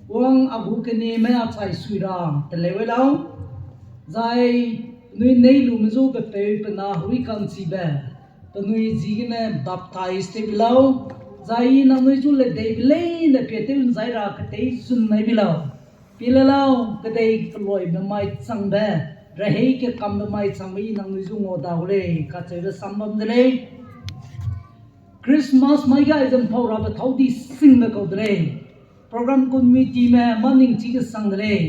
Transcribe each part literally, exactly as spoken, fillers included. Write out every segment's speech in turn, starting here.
Wang a gu keneme achai sui ra teleu lau, zai penui neilume zu pepeu pe na herui ka'nchibe, penui ziegene baptize tew bi lau, zai i nangnui zu ledeibe leine pie tew ’nzai ra ketei zun nai bi lau. Pie le lau, kedei keloibe mai changbe, rehei kekambe mai changbe i nangnui zu ngau dau lei, kacheube sam bam de lei. Christmas mai gai ze ’mpau rabe thâu di singbe kau de lei. Program committeeme mâ ningchi kesang de lei.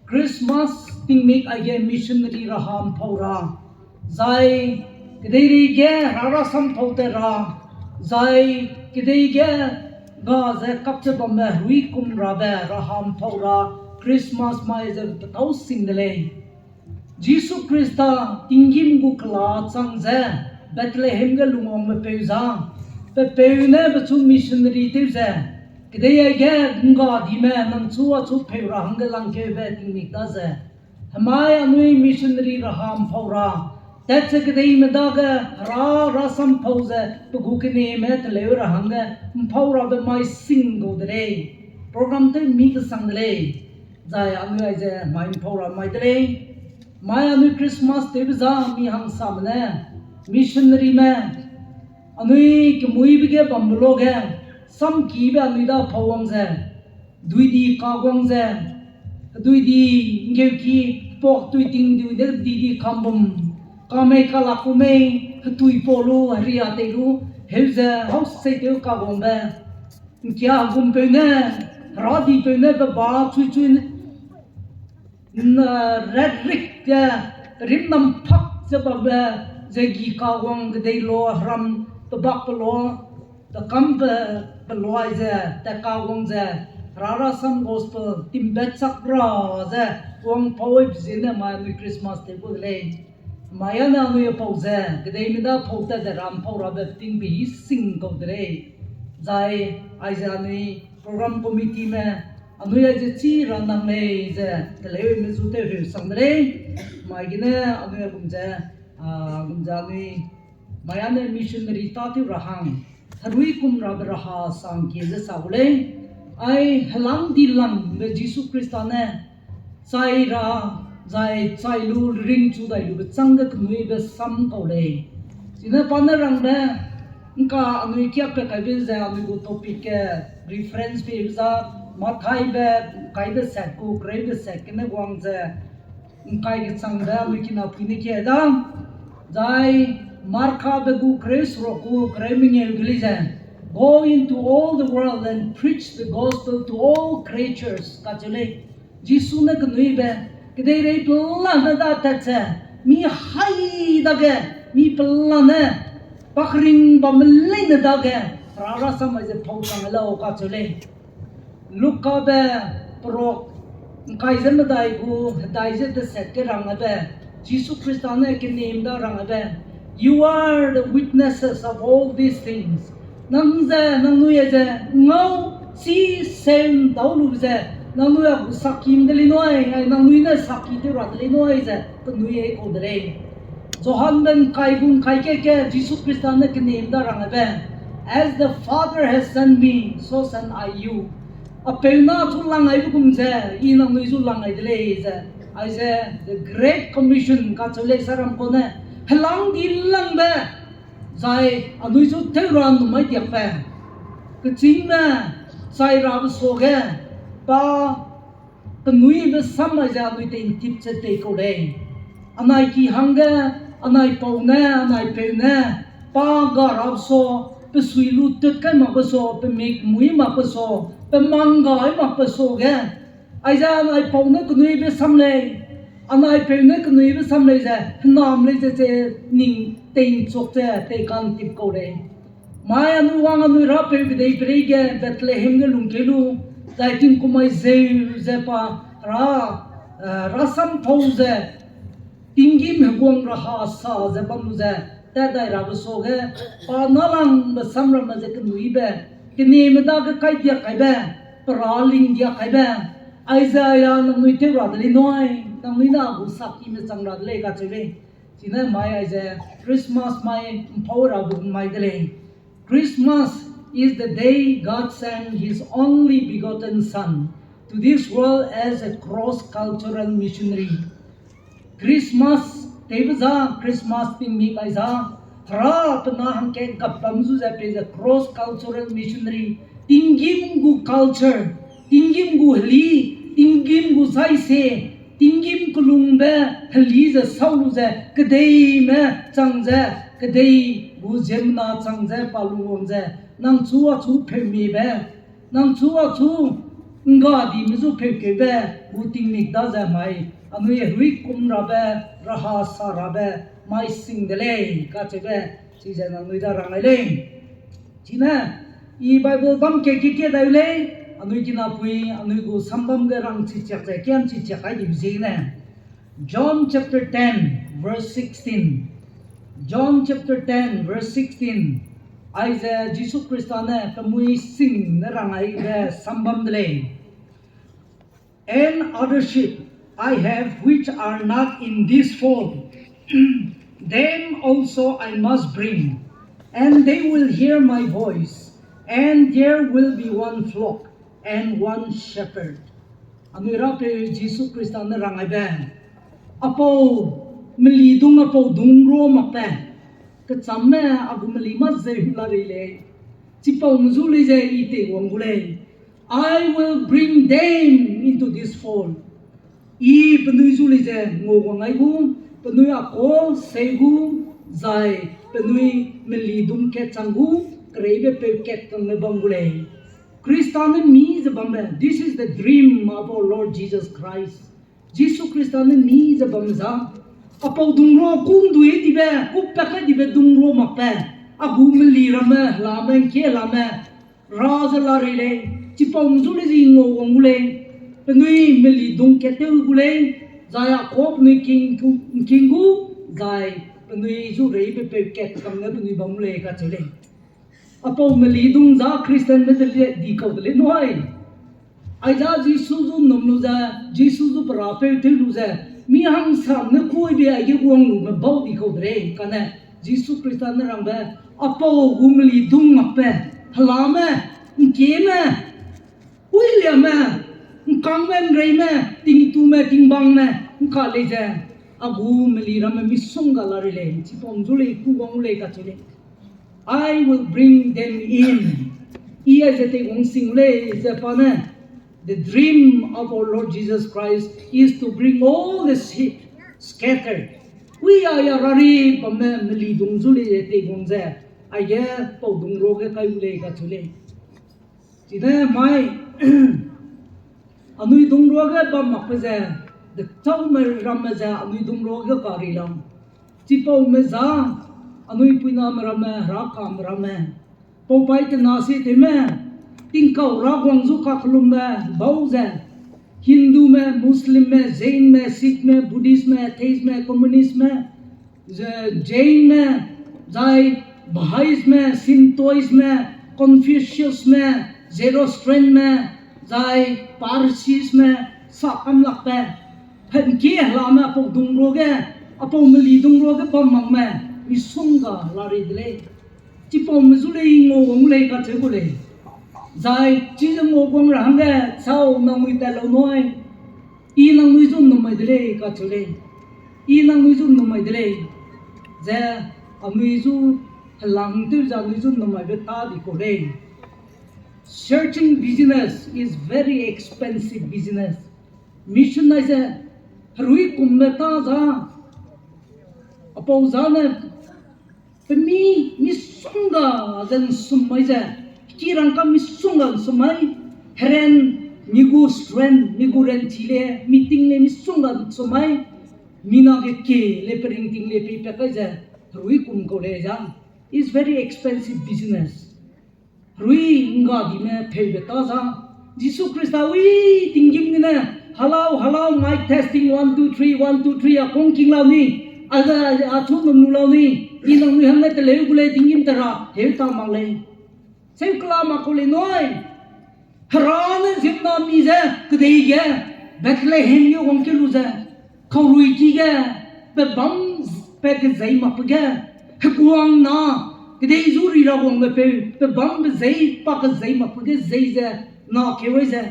Christmas tingmik aige missionary raha ’mpau ra, zai kedeirei ge hera rasam ’mpau tat ra, zai kedei ge ga ze kap ze bambe herui kum rabe raha ’mpau ra Christmas mai ze petâu sing de lei. Jisu Khrista tinggîm gu kela chang ze Bethlehem ge lungwangbe peu za, pepeu ne pechu missionary tew ze, kedei aige ’nggadime nang chu achu pheu ra hangge langkeube tingmik daze, hemai anui missionary raha ’mpau ra, tat ze kedeime dage hera rasam ’mpau ze pe gu keneme teleu ra hangge ’mpau rabe mai sing gau de lei. Program tew mi kesang de lei. Zai anui aize mai ’mpau ra mai de lei. Mai anui Christmas tewbe za mi hangsame ne, missionaryme, anui kemuîbe ge bambe luage, samkibe anui da pau wang ze, duidi kaguang ze, duidi ’nggeuki, pok tui ting dui de didi kambum, kamei kalak ku mei, hetui pau lu, heria tei lu, heu ze hau seitew kaguangbe, ’ngkia hegumpeu ne, heradipeu ne pe ba chui chui, n-, red rik ge, rimnam phak ze bambe, ze gi kaguang kedei lo, heram pe bak pe lo, pe kam pe, pe luai ze, tat kaguang ze, hera rasam gospel timbe chak ra ze, wang pau ei pe ziene mai anui Christmas tew gu de lei. Mai ane anui pau ze, kedeime da pau tat de ra ’mpau rabe ting be hi sing kau de lei. Zai, aize anui program committeeme, anui aize chi ra nang lei ze, teleume zu tew heu sang de lei. Mai gene anui gum ze, a, gum ze anui, mai ane missionary tâtew ra hang, herui kum rabe raha sangkie ze sa gu lei. Ai helang di langbe Jisu Khrista ne, chai ra, zai chai lu ringchu dai lube châng ge kenuibe sam kau lei. Chine pa ne rangbe, ’ngka anui kiakpat kaibe ze anui gu topic ge reference pebe za, Mathaibe, ’ngkai deset gu kereu deset gene guang ze, ’ngkai kechangbe anui kinapui ne kia da. Zai Markabe gu kereu seruk gu kereu mengeu ge lei ze, Go into all the world and preach the gospel to all creatures, kacheu lei. Jisu ne kenuibe, kedeirei pelane da tat ze, mi hai dage, mi pelane, pakring bamme leine dage, hera rasam mai ze pau chang lau kacheu lei. Lukabe peruk, ’ngkai ze medai gu hedai ze deset ge rangbe, Jisu Khrista ne kenim da rangbe, You are the witnesses of all these things. Nang ze, nangnui ze, ngau, chi, seu, ’ndau lu ze, nangnui a gu sakime de lei nui, ai nangnui ne saki tew ra de lei nui ze, penui ei kau de lei. Johanbe ’ngkai gu ’ngkai ke ke Jisu Khrista ne kenim da rangbe, As the Father has sent me, so send I you. A peu na chu lang aibe gum ze, i nangnui zu lang ai de lei ze, aize the Great Commission kacheu lei saram kau ne, helang di langbe, zai anui zu tew ra numai diakbe, kechîngme, chai rabe suage, pa kenuibe sam mai ze anui tei ’ntip ze tei kau lei. Anai ki hangge, anai pau ne, anai peu ne, pa ga rabe sua, pe sui lu tut kai makbe sua, pe mik mui makbe sua, pe mang gai makbe suage, aize anai pau ne kenuibe sam lei, anai peu ne kenuibe sam lei ze, henam lei ze ze ning tei ’nchuk ze tei ka'ntip kau lei. Mai anui wang anui rapeu kedei pereige Bethlehem ge lungkeu lu, zai tingkum mai zeu ze pa ra, eh, rasam pau ze, tinggîm heguang raha sa ze bam lu ze, tat dai rabe suage, pa nâlangbe samramme ze kenuibe, keneme dage kai diak kaibe, pera ling diak kaibe, aize aya nangnui tew ra de lei nui, nangnui na gu sakime chang ra de lei kacheu lei. Chine mai aize Christmas mai ’mpau rabe mai de lei. Christmas is the day God sent his only begotten Son. to this world as a cross-cultural missionary. Christmas tewbe za, Christmas tingmik ai za, Hera pe na hangkat gap bam zu ze pei ze cross-cultural missionary. Tinggîm gu culture, tinggîm gu heli, tinggîm gu zaise, tinggîm kelungbe heli ze sau lu ze, kedeime chang ze, kedei gu ziemmena chang ze, pa lungwang ze, nang chu achu peumibe, nang chu achu ngga dime zu peukeube gu tingmik da ze mai, anui herui kum rabe, raha sa rabe, mai sing de lei, kacheube, chize nangnui da rang ai lei. Chine, i Bible bam ke ke ke dai lei, anui kinapui, anui gu sambam ge rang chichiak ze, kiam chichiak ai dibe ziegene. John chapter ten, verse sixteen. John chapter ten, verse sixteen. Aize Jisu Khrista ne pemui sing ne rang aibe sambam de lei. And other sheep I have which are not in this fold. Them also I must bring, and they will hear my voice, and there will be one flock and one shepherd. Anui Rapeu Jisu Khrista ne rang aibe, apau melidung apau dungro makbe, kechamme a gu meli ma ze hu la rei lei. Chipau me zu lei ze i teiwang gu lei. I will bring them into this fold. I penui zu lei ze nguawang ai gu, penui a kau sei gu, zai penui melidung kat chang gu, kereibepeu kat kangme bam gu lei. Khrista ne mi ze bambe, this is the dream of our Lord Jesus Christ. Jisu Khrista ne mi ze bam za, apau dungro kû ndui dibe, kû pat kai dibe dungro makbe, a gu meli ramme, lame, ngkie lame, ra ze la rei lei, chipau me zu lei ze i nguawang gu lei, penui melidung kat tew gu lei, zai a kau penui king, king gu, zai penui zu reibepeu kat kangme penui bam gu lei kacheu lei. Apau melidung za Christianme de le di kau de lei nui. Aiza Jisu zu ’nnum lu ze, Jisu zu pe Rapeu tew lu ze, mi hangsam ne kuibe aige guang lume bau di kau de lei, kane Jisu Khrista ne rangbe, apau gu melidung makbe, helame, ngkieme, uiliame, ngkangme, nreime, tingtume, tingbangme, ngka lei ze, a gu meli ramme misongga la rei lei, chipau me zu lei, kû wang lei kacheu lei. I will bring them in. I aize teiwang sing lei ze pa ne, the dream of our Lord Jesus Christ is to bring all the sheep scattered. Ui a ya rari bamme melidung zu lei ze teiwang ze, aige pau dungro ge kai gu lei kacheu lei. Chine mai, anui dungro ge bam makbe ze, dechâume ramme ze anui dungro ge kari lau. Chipaume za, anui puiname ramme, herakame ramme, paupai tena sie tewme, tingkau ra guang zu kakellumbe bau ze, Hindume, Muslimme, Jainme, Sikhme, Buddhistme, Atheistme, Communistme, ze Jainme, zai Bahaisme, Shintoisme, Confuciusme, Zoroastrianme, zai Parsisme, sa kam lakbe, hengkie helame apau dungro ge, apau meli dungro ge bam makme, misongga la rei de lei. Chipaume zu lei ngua wang lei kacheu gu lei. Zai chize ngua wang ra hangge, sau nangnui tat lau nui. I nangnui zu ’nnum mai de lei kacheu lei. I nangnui zu ’nnum mai de lei. Ze anui zu helang tew ze anui zu ’nnum maibe tâ di kau lei. Searching business is very expensive business. Mission aize herui kumbe tâ za, apau zane pemi misongga ze ’nsum mai ze, ki rangka misongga ’nsum mai, heren, mi gu strength, mi gu ranchi le, mi ting le misongga ’nsum mai, mina ge kie le, peringting le peipat kai ze, herui kum kau lei za. It's very expensive business. Herui ’ngga dime pheube tâ za, Jisu Khrista wi tinggîm gene, hello, hello, mic testing, one, two, three, one, two, three, a kung king lau ni, a, a chu num lu lau ni, i nangnui hangge teleu gu lei tinggîm tera, heu ta mak lei. Seu kela mak kau lei nui. Hera ne ziemmena mi ze, kedei ge, Bethlehem ge wangkeu lu ze, kauruiki ge, pebâm pe kezei makbe ge, heguang na, kedei zu ri ra wangbe peu, pebâm pe zei, pa kezei makbe ge zei ze, na keu ai ze.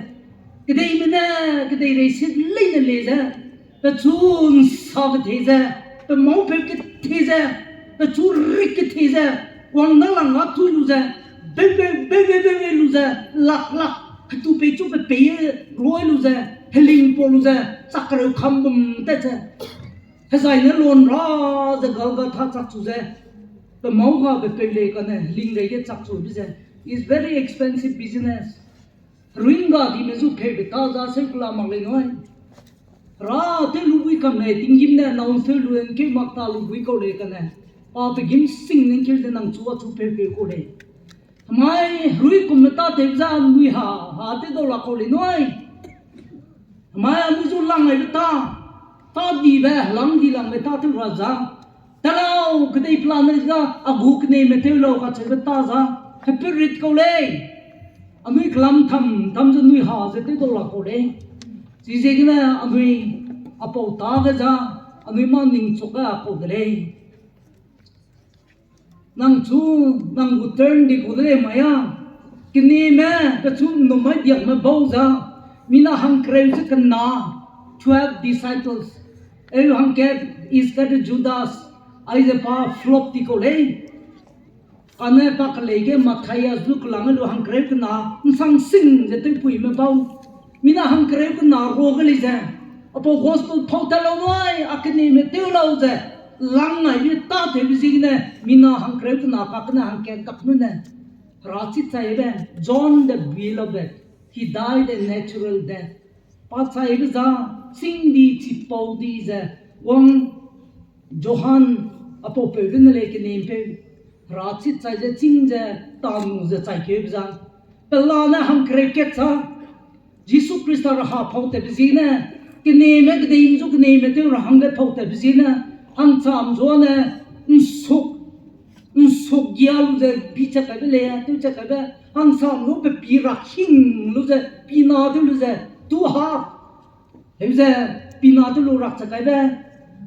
Kedeime ne, kedeirei sit leine le ze, pechu nsa kethe ze, pe mâupeu kethe ze, pechu rik kethe ze, wang dang lang a tui lu ze, beu beu beu beu beu lu ze, lak lak, hetu pei chu pe pei roi lu ze, heling pau lu ze, chak kereu kam bum tat ze. Hezai ne lon ra ze Golgotha chak chu ze, pe mâu ga pe peu lei kane heling rei ge chak chu bi ze, is very expensive business. Herui ngga dime zu pheube ta za seu kela mak lei nui. Hera tew lu bui kam lei, tinggîm ne nâu seu lu ’ngkeu mak ta lu bui kau lei kane, pa pe gîm sing ne ’ngkeu ze nang chu achu peu peu kau lei. Hemai herui kumme tâtewbe za nui ha, ha tew dau la kau lei nui. Hemai anui zu lang aibe ta, tâ dibe, helang di langbe tâtew ra za, ta lau, kedei pelane za, a gu keneime tew lau kacheube ta za, hepeu rit kau lei. Anui kelam tam tam ze nui ha ze tew dau la kau lei. Chiziegene anui a pau tâ ge za, anui mâ ningchuk ge a kau de lei. Nang chu, nang gu turn di kau de lei mai a. Keneime, pechu ’nnum mai diakme bau za, mina hangkereu ze kena, twelve disciples. Eu hangkat Iscariot Judas, aize pa flop di kau lei. Kane pa kelei ge Matthias lu kelang lu hangkereu kena, ’nsang sing ze tewpuime bau. Mina hangkereu kena ruage lei ze, a pau gospel pau ta lau nui, a keneime tew lau ze, lang nai lu tâtewbe ziegene, mina hangkereu kena kakene hangkat kakme ne. Hera chit chaibe, John the Beloved, he died a natural death. Pa chaibe za, chîng di chipau di ze, wang Johan a pau peu gene lei keneimpeu, Hera chit chai ze chîng ze, tanu ze chaikeube za. Pelane hangkereu kat za, Jisu Khrista ra ha pau tatbe ziegene, keneime kedeime zu keneime tew ra hangge pau tatbe ziegene, hangsam zuane, ’nsuk, ’nsuk gia lu ze bi chak kaibe lei, tew chak kaibe, hangsam lu pe pi rak hing lu ze, pina tew lu ze, tu ha, heu ze, pina tew lu rak chak kaibe,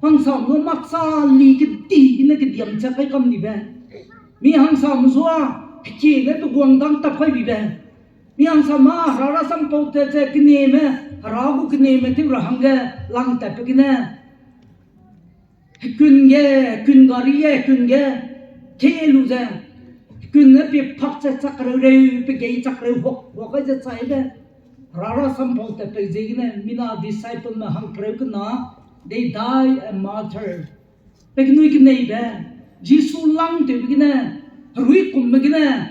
hangsam lu maksa li kedi gene kediam chak kai kam dibe. Mi hangsam zua, hekie ne pe guang dang tap kai bibe. Mi hangsam ma, Hera rasam pau tat ze keneime, Hera gu keneime tew ra hangge, lang tatbe gene. Hekun ge, hekun gari ge, hekun ge, ke lu ze. Hekun ne pie pak ze chak reu reu, pe gei chak reu huak, huak kai ze chaibe. Hera rasam pau tatbe ziegene, mina discipleme hangkereu kena, they die a martyr. Pe kenui keneibe, Jisu lang tewbe gene, herui kumme gene,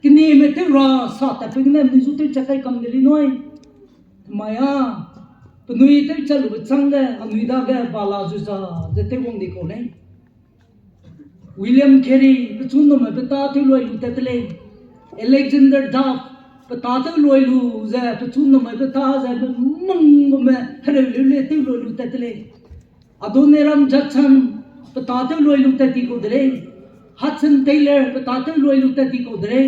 keneime tew ra sa tatbe gene, nui zu tew chak kai kam de lei nui. Mai a, penui tew chat lube châng ge, anui dage bala zu za, ze tew wang di kau lei. William Carey, pechu numeibe tâ tew lui lu tat de lei. Alexander Duff, pe tâ tew lui lu ze, pechu numeibe tâ ze, pe mung gume, hereu leu le tew lui lu tat de lei. Adoniram Judson, pe tâ tew lui lu tat ti kau de lei. Hudson Taylor, pe tâ tew lui lu tat ti kau de lei.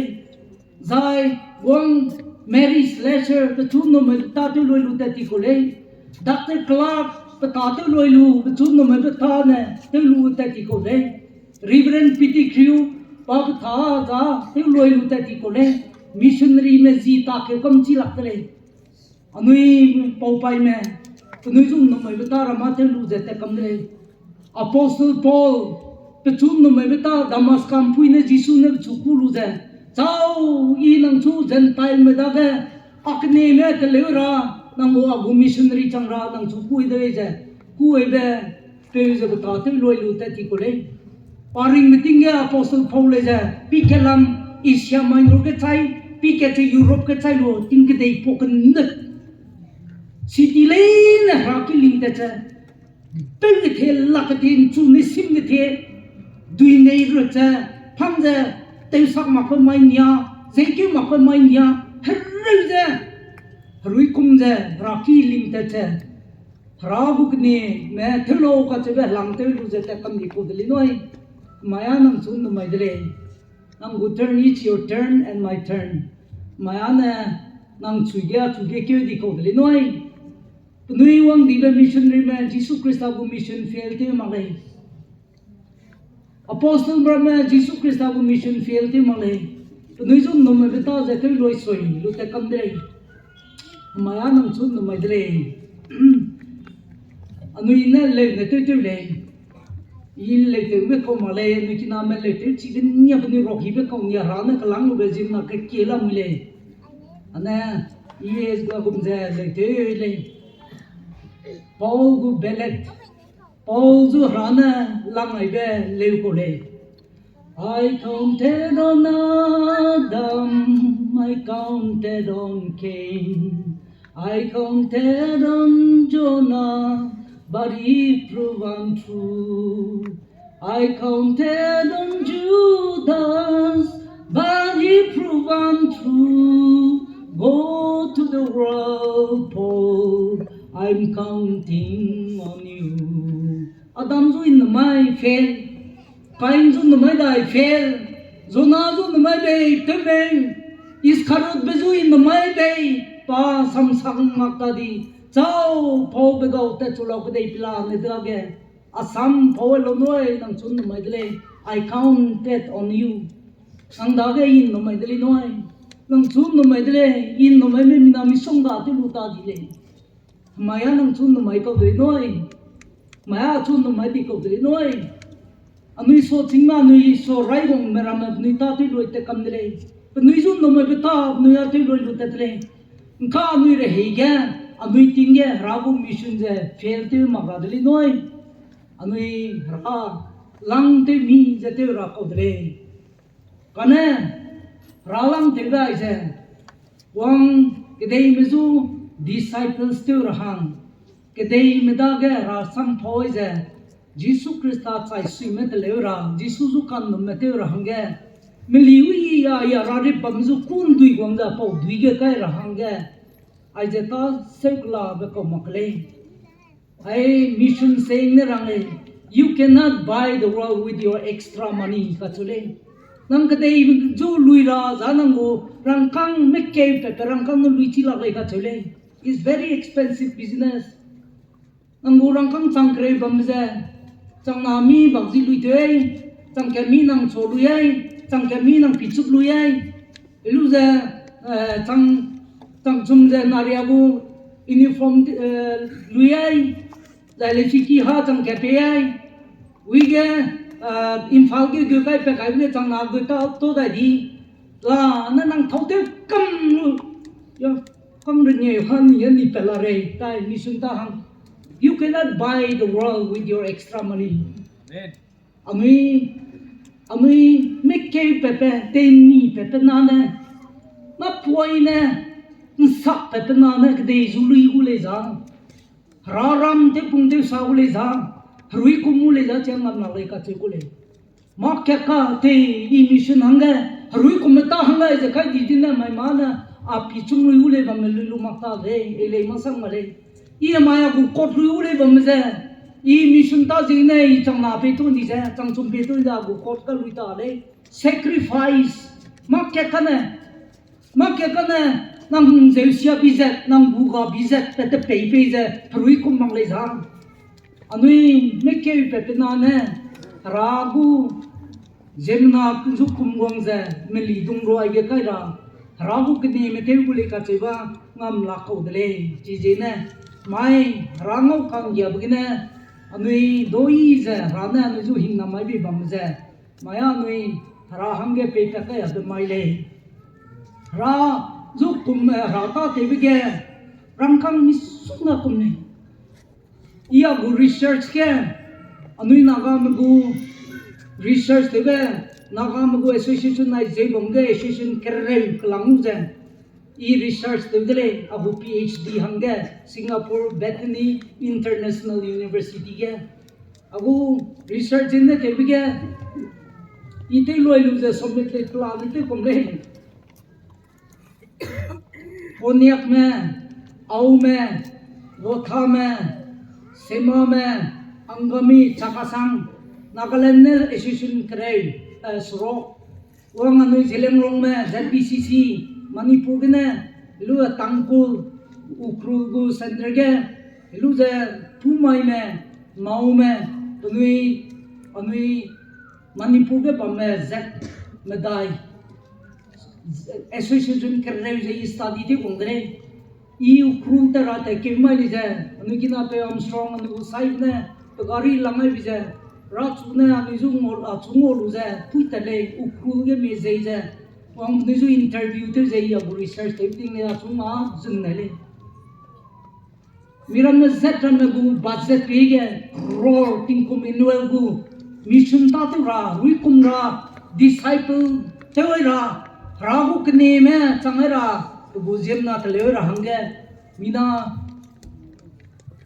Zai, wang Mary Slessor, pechu numeibe tâ tew lui lu tat ti kau lei. Doctor Clark, pe tâ tew lui lu, pechu numeibe tâ ne, tew lu tat ti kau lei. Reverend Pettigrew, pa pe tâ za, tew lui lu tat ti kau lei. Missionaryme zi takeu kam chi lak de lei. Anui paupaime, penui zu numeibe tâ ra mâ tew lu ze tat kam de lei. Apostle Paul, pechu numeibe tâ Damaska ’mpuî ne Jisu ne pechu kû lu ze, chau, I nang chu Gentileme dage, a keneime teleu ra, nang gu a gu missionary chang ra nang chu kû de lei ze, kû eibe, peu ze pe tâ tew lui lu tat ti kau lei. Pa ringbe ting ge Apostle Paul lei ze, pi kelam Asia Minor ge chai, pi kat ze Europe ge chai lu, ting kedei pau kenut. City leine Hera ki ling tat ze, peu kethe, lak kethe, ’nchu ne sim kethe, dui nei rut ze, pang ze, tewsak makbe mai nia, zeikeu makbe mai nia, hereu ze, herui kum ze, Hera ki ling tat ze, Hera gu keneime tew lau kacheube helang tew lu ze tat kam di kau de lei nui. Mai a nang chu numei de lei. Nang gu turn, it's your turn and my turn. Mai a ne nang chui ge a chui ge keu di kau de lei nui. Penui wangdibe missionaryme Jisu Khrista gu mission fail tew mak lei. Apostle ramme Jisu Khrista gu mission fail tew mak lei. Penui zu numeibe tâ ze tew lui sui lu tat kam de lei. Mai a nang chu numai de lei. Anui ne leu ne tew tew lei. I leu tewbe kau mak lei, anui kiname leu tew chibe nia penui ruak hibe kau nia ra ne kelang lube ziemmena kekie lamui lei. Ane, i e gum ze leu tew lei. Paul gu belet. Paul zu Hera ne lang aibe leu kau lei. I counted on Adam, I counted on Cain, I counted on Jonah, but he proved untrue. I counted on Judas, but he proved untrue. Go to the world, Paul, I'm counting on you. Adam zu i numai fail, Kain zu numai dai fail, Jona zu numai bei tewmei, Iskariotbe zu i numai bei, pa samsang mak ta di, chau, Paulbe gau tat chu lau kedei pela ne dage, asam pau lau nui, nang chu numai de lei, I counted on you. Nang dage i numai de lei nui, nang chu numai de lei, i numaime mina misongga tew lu ta di lei. Mai a nang chu numai kau de lei nui. Mai a chu numai di kau de lei nui. Anui sa chîngme anui sa raigangme ramme penui tâ tew lui tat kam de lei. Penui zu numaibe tâ penui a tew lui lu tat de lei. Ngka anui rehei ge, anui ting ge Hera gu mission ze fail tew mak ra de lei nui. Anui Hera lang tew mi ze tew ra kau de lei. Kane, Hera lang tewbe aize, wang kedeime zu disciples tew ra hang, kedeime dage Hera sampau aize, Jisu Khrista chai suime teleu ra, Jisu zu kannumme tew ra hangge, meli ui a, a Hera rip bam zu kû ndui guang ze pau dui ge kai ra hangge, aize tâ seukelabe kau mak lei. Ai mission saying ne rang lei, you cannot buy the world with your extra money kacheu lei. Nang kedei zu lui ra za nang gu rangkâng mekeu pat pe rangkâng ne lui chi lak lei kacheu lei. It's very expensive business. Nang gu rangkâng chang kereu bam ze, chang na mi bak zi lui tei, chang kat mi nang chau lui ai, chang kat mi nang pichuk lui ai. Lu ze, eh, chang, chang chum ze naria gu uniform, eh, lui ai, zai le chiki ha chang kat pei ai. Ui ge, eh, Imphal ge gu kai pe kai ge chang na gu ta to dai di. La, ne nang thâu tew kam lu. Yo, kang rengeu ha ni, ni pe la rei, tai mission tâ hang. You cannot buy the world with your extra money. Anui, anui mekeu pat pe, tei ni pat pe na ne, mâ puai ne, nsak pat pe na ne, kedei zu lui gu lei za. Hera ram tew pung tew sa gu lei za. Herui kum gu lei za, chiang ngam lak lei kacheu gu lei. Mâ kat ka tei i mission hangge, herui kumme tâ hangge ze kai di di ne mai mâ ne, a pichung lui gu lei bamme lui lu mak ta lei, e lei mâ sang ma lei. I mai a gu kot lui gu lei bamme ze, i mission tâ ziegene i chang na pei tu di ze, chang chum pei tu di ze a gu kot ka lui ta lei. Sacrifice, mâ kat kane, mâ kat kane, nang zeu sia bi zet, nang gu ga bi zet, pe te pei pei ze, herui kum mak lei za. Anui mekeu pat pe na ne, Hera gu ziemmena zu kum guang ze, meli dung ruai ge kai ra, Hera gu keneme tew gu lei kacheu ba, ngam lak kau de lei, chiziegene, mai, Hera ngau kanggiabe gene, anui doi ze, Hera ne anui zu hingna mai bei bam ze, mai anui, Hera hangge pei pat kai a be mai lei. Hera zu kum, eh, Hera tâtewbe ge, rangkâng misongga kum lei. I a gu research ge, anui Nagame gu research tewbe, Nagame gu association nai zeu bam ge association kereu kelang lu ze, i research tew de lei, a gu PhD hangge, Singapore Bethany International University ge. A gu research ne tewbe ge, i tew lui lu ze submit lei pela ne tew kum lei. Konyakme, Aome, Lothame, Semame, Angami, Chakhesang, Nagaland ne association kereu, eh, seruk. Wang anui Zeliangrongme, ZBCC, Manipur gene, helu Tangkhul, Ukhrul gu centre ge, helu ze Poumaime, Maome, penui, anui Manipur ge bamme zat medai, association kereu ze i study tew wang de lei. I Ukhrul te ra te keu mai lei ze, anui kinapeu Armstrong anui gu side ne, pe gari lang ai bi ze, rachu ne anui zu ngau, achu ngau lu ze, pui tat lei, Ukhrul ge mie zei ze, wang anui zu interview tew ze, i a gu research tew ting lei, achu nga zun nai lei. Miramme zet ramme gu budget pei ge crore tingkum annual gu mission tâtew ra, ruikum ra, disciple tew ai ra, Hera gu keneme chang ai ra, pe gu ziemna teleu ra hangge, mina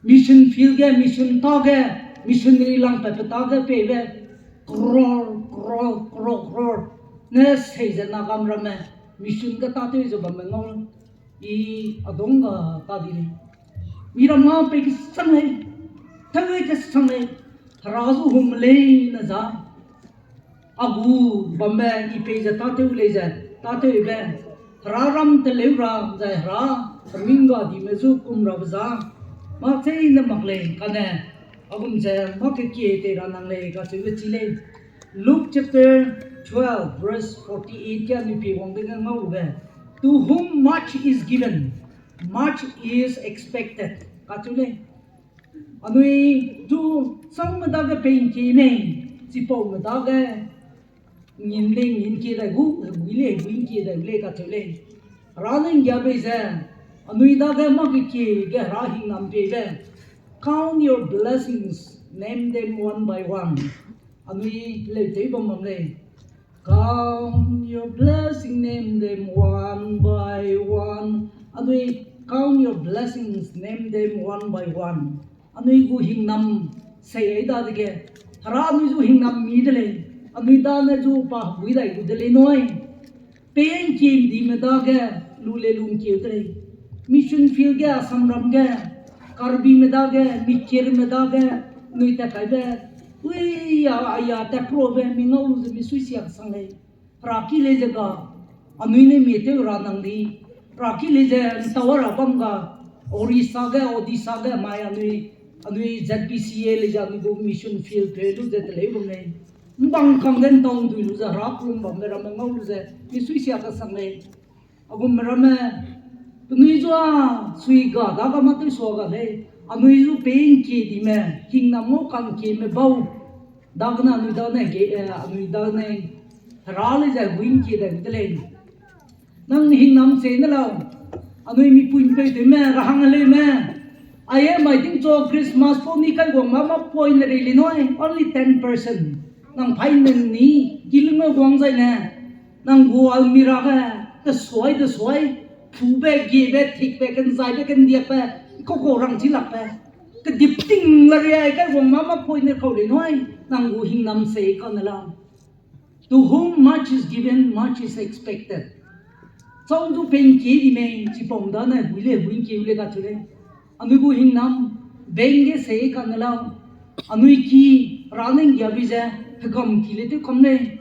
mission field ge, mission ta ge, missionary lang pat pe ta ge peibe crore, crore, crore, crore ne sei ze Nagam ramme mission ge tâtew ze bamme ngau. I adong ga ta di lei. Miramme pei kesang lei. Tewei kesang lei. Hera zu hum lei ne za. A gu bambe i pei ze tâtew lei ze, tâtewbe. Hera ram teleu ra zai Hera, hemingga dime zu kum rabe za. Mâ cheîne mak lei, kane, a gum ze mâ kekie tei ra nang lei kacheube chi lei. Luke chapter twelve, verse forty-eight ge anui pie wang dege ngau lube. To whom much is given, much is expected. Kacheu lei. Anui zu châume dage pei ngkie mei, chipaume dage ngin lei ngin kie dai gu, hegui lei hegui ngkie dai gu lei kacheu lei. Hera ne nggia bei ze, anui dage mâ kekie ge Hera hingnam peibe. Count your blessings, name them one by one. Anui leu tew bam bam lei. Count your blessing, name them one by one. Anui count your blessings, name them one by one. Anui gu hingnam sei ai dadege, Hera anui zu hingnam mi de lei. Anui dane zu pa hegui dai gu de lei nui. Pei ngkie dime dage lu le lungkeu de lei. Mission field ge Assamram ge, Karbime dage, Mikerme dage, anui tat kaibe, ui, a, aya tat probe mi ngau lu ze mi suisia kesang lei. Hera ki lei ze ga, anui ne mie tew ra nang di. Hera ki lei ze ntau ra bam ga, Orissa ge, Odisha ge mai anui, anui Z B C A lei ze anui gu mission field pe lu ze teleu bam lei. Mbang kang de ntau ndui lu ze Hera kelum bambe ramme ngau lu ze mi suisia kesang lei. A gumme ramme, penui zua sui ga dage mâ tew sua ga lei, anui zu pei ngkie dime, hingnam ngau kangkieme bau, dagene anui dane ge, eh, anui dane Hera lei ze hegui ngkie dai gu de lei. Nang hingnam sei ne lau, anui mipui mpeutewme, rahang heleume, aie mai tingchu Christmas pau ni kai guang ma mâ point rei li nui, only ten percent. Nang paî ne ni, kilung guang zai ne, nang gu almirah ge, tesuai, tesuai, pube, giebe, tikbe, kenzaibe, kendiakbe, kau kau rang chi lakbe. Kedip ting la riai kai guang ma mâ point ne kau lei nui, nang gu hingnam sei kane lau. To whom much is given, much is expected. Chau du pengkie di mei, chipau dane hegui lei, hegui ngkieu lei kacheu lei. Anui gu hingnam, beng ge sei kane lau. Anui ki, Hera ne nggiabe ze, hegam ki le tew kam lei.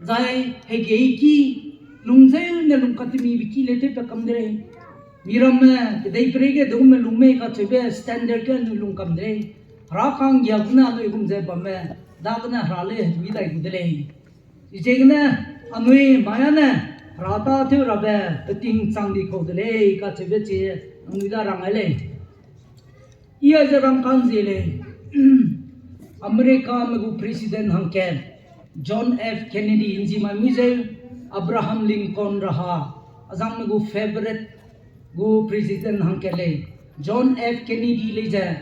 Zai hegei ki, lungzeu ne lungkatemibe ki le tewpat kam de lei. Miramme, kedeiperei ge dungme lung mei kacheube standard ge anui lung kam de lei. Hera kanggia gene anui gum ze bamme, dagene Hera lei hegui dai gu de lei. Chiziegene, anui mai â ne, Hera tâtew rabe, peting chang di kau de lei, kacheube chi, anui da rang ai lei. I aize rangkâng zie lei, Americame gu president hangkat, John F Kennedy nzi mai mui zeu, Abraham Lincoln raha, azangme gu favorite gu president hangkat lei, John F Kennedy lei ze,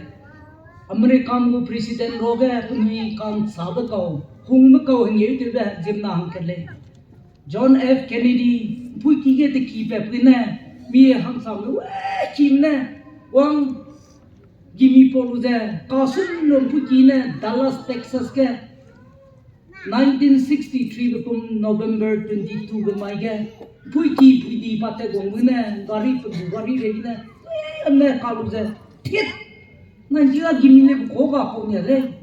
Americame gu president ruage penui ka'nchâbe kau, hungbe kau hengeu tewbe ziemna hangkat lei. John F Kennedy, mpuiki ge tekipat pui ne, mi hangsame we kime ne, wang gimi pau lu ze, kasun lu mpuiki ne Dallas, Texas ge, nineteen sixty-three be kum November twenty-two be mai ge, mpuiki puidi pa tat guang gu ne, gari pe gu gari rei ne, ane ka lu ze, tit, nai ji a gimi le bu kau ga kau nia lei,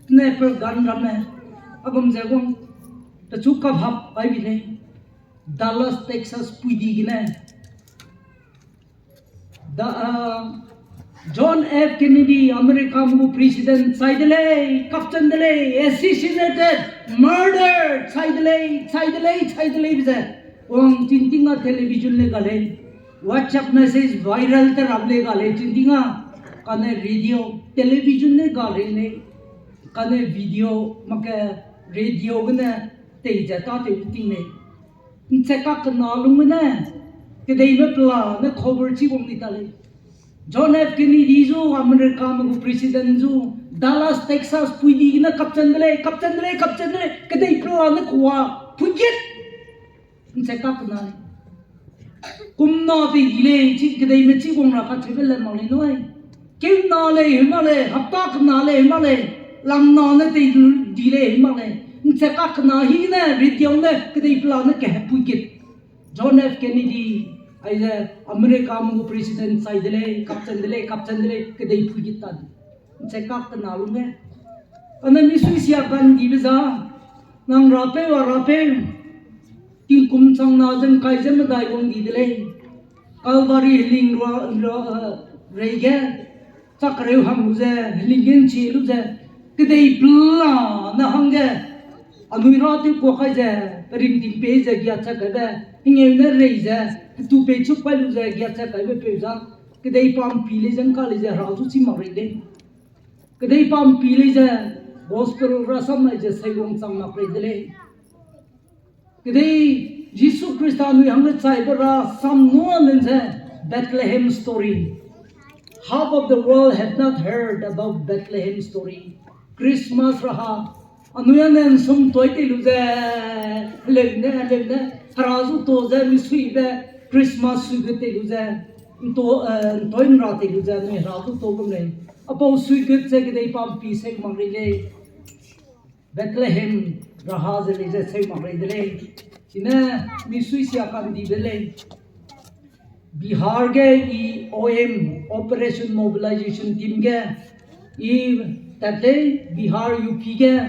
sniper gun ramme, a gum ze wang, pechu kahap ai bi lei, Dallas, Texas puidi gene, Da, ah, John F Kennedy, Americame gu president chai de lei, captain de lei, assassinated, murder, chai de lei, chai de lei, chai de lei be ze, wang tinting a television le ga lei. WhatsApp message viral te rap lei ga lei ching ting a, kane radio, television ne ga lei lei, kane video, mak ke radio gene tei ze tâtew ting lei. Nche kak kena lung gene, kedeime pela ne cover chi wang di ta lei. John F Kennedy zu Americame gu president zu Dallas, Texas pui di gene kapchan de lei, kapchan de lei, kapchan de lei, kedei pela ne kua pui git. Nche kak kena lei. Kum na tei di lei, chi kedeime chi wang ra kacheube le mak lei nui. Keu na lei, heu mak lei, hapta kena lei, heu mak lei, lam na ne tei di lei, heu mak lei. Nche kak kena hi ne, radio ne, kedei pela ne kehepui git. John F Kennedy, aize Americame gu president chai de lei, kapchan de lei, kapchan de lei, kedei pui git ta di. Nche kak kena lung ge. Kane misui sia kandibe za, nang rapeu a rapeu, tingkum chang na ze ngkai ze medai wang di de lei. Calvary heling rua, rua, eh, rei ge, chakreu hang lu ze, heling ge nchie lu ze, kedei pela ne hangge, anui ra tew kua kai ze, peringting pei ze giachat kaibe, hengeu ne rei ze, hetu pei chuk kai lu ze giachat kaibe peu za, kedei pampi lei ze ngka lei ze hera zu chi mak rei lei. Kedei pampi lei ze, gospel rasam mai ze seiwang chang mak rei de lei. Kedei Jisu Khrista nui hangge chaibe rasam nua nen ze Bethlehem story. Half of the world have not heard about Bethlehem story. Christmas raha, anui ane nsum toi tei lu ze, heleu ne, heleu ne, hera zu to ze misuibe Christmas suigut tei lu ze, nto, eh, ntoi nra tei lu ze anui hera zu to gum lei. Apau suigut ze kedei pampi seu mak rei lei. Bethlehem raha ze lei ze seu mak rei de lei. Chine misui sia kandibe lei. Bihar ge i O M, Operation Mobilization Team ge i tat lei, Bihar, U P ge,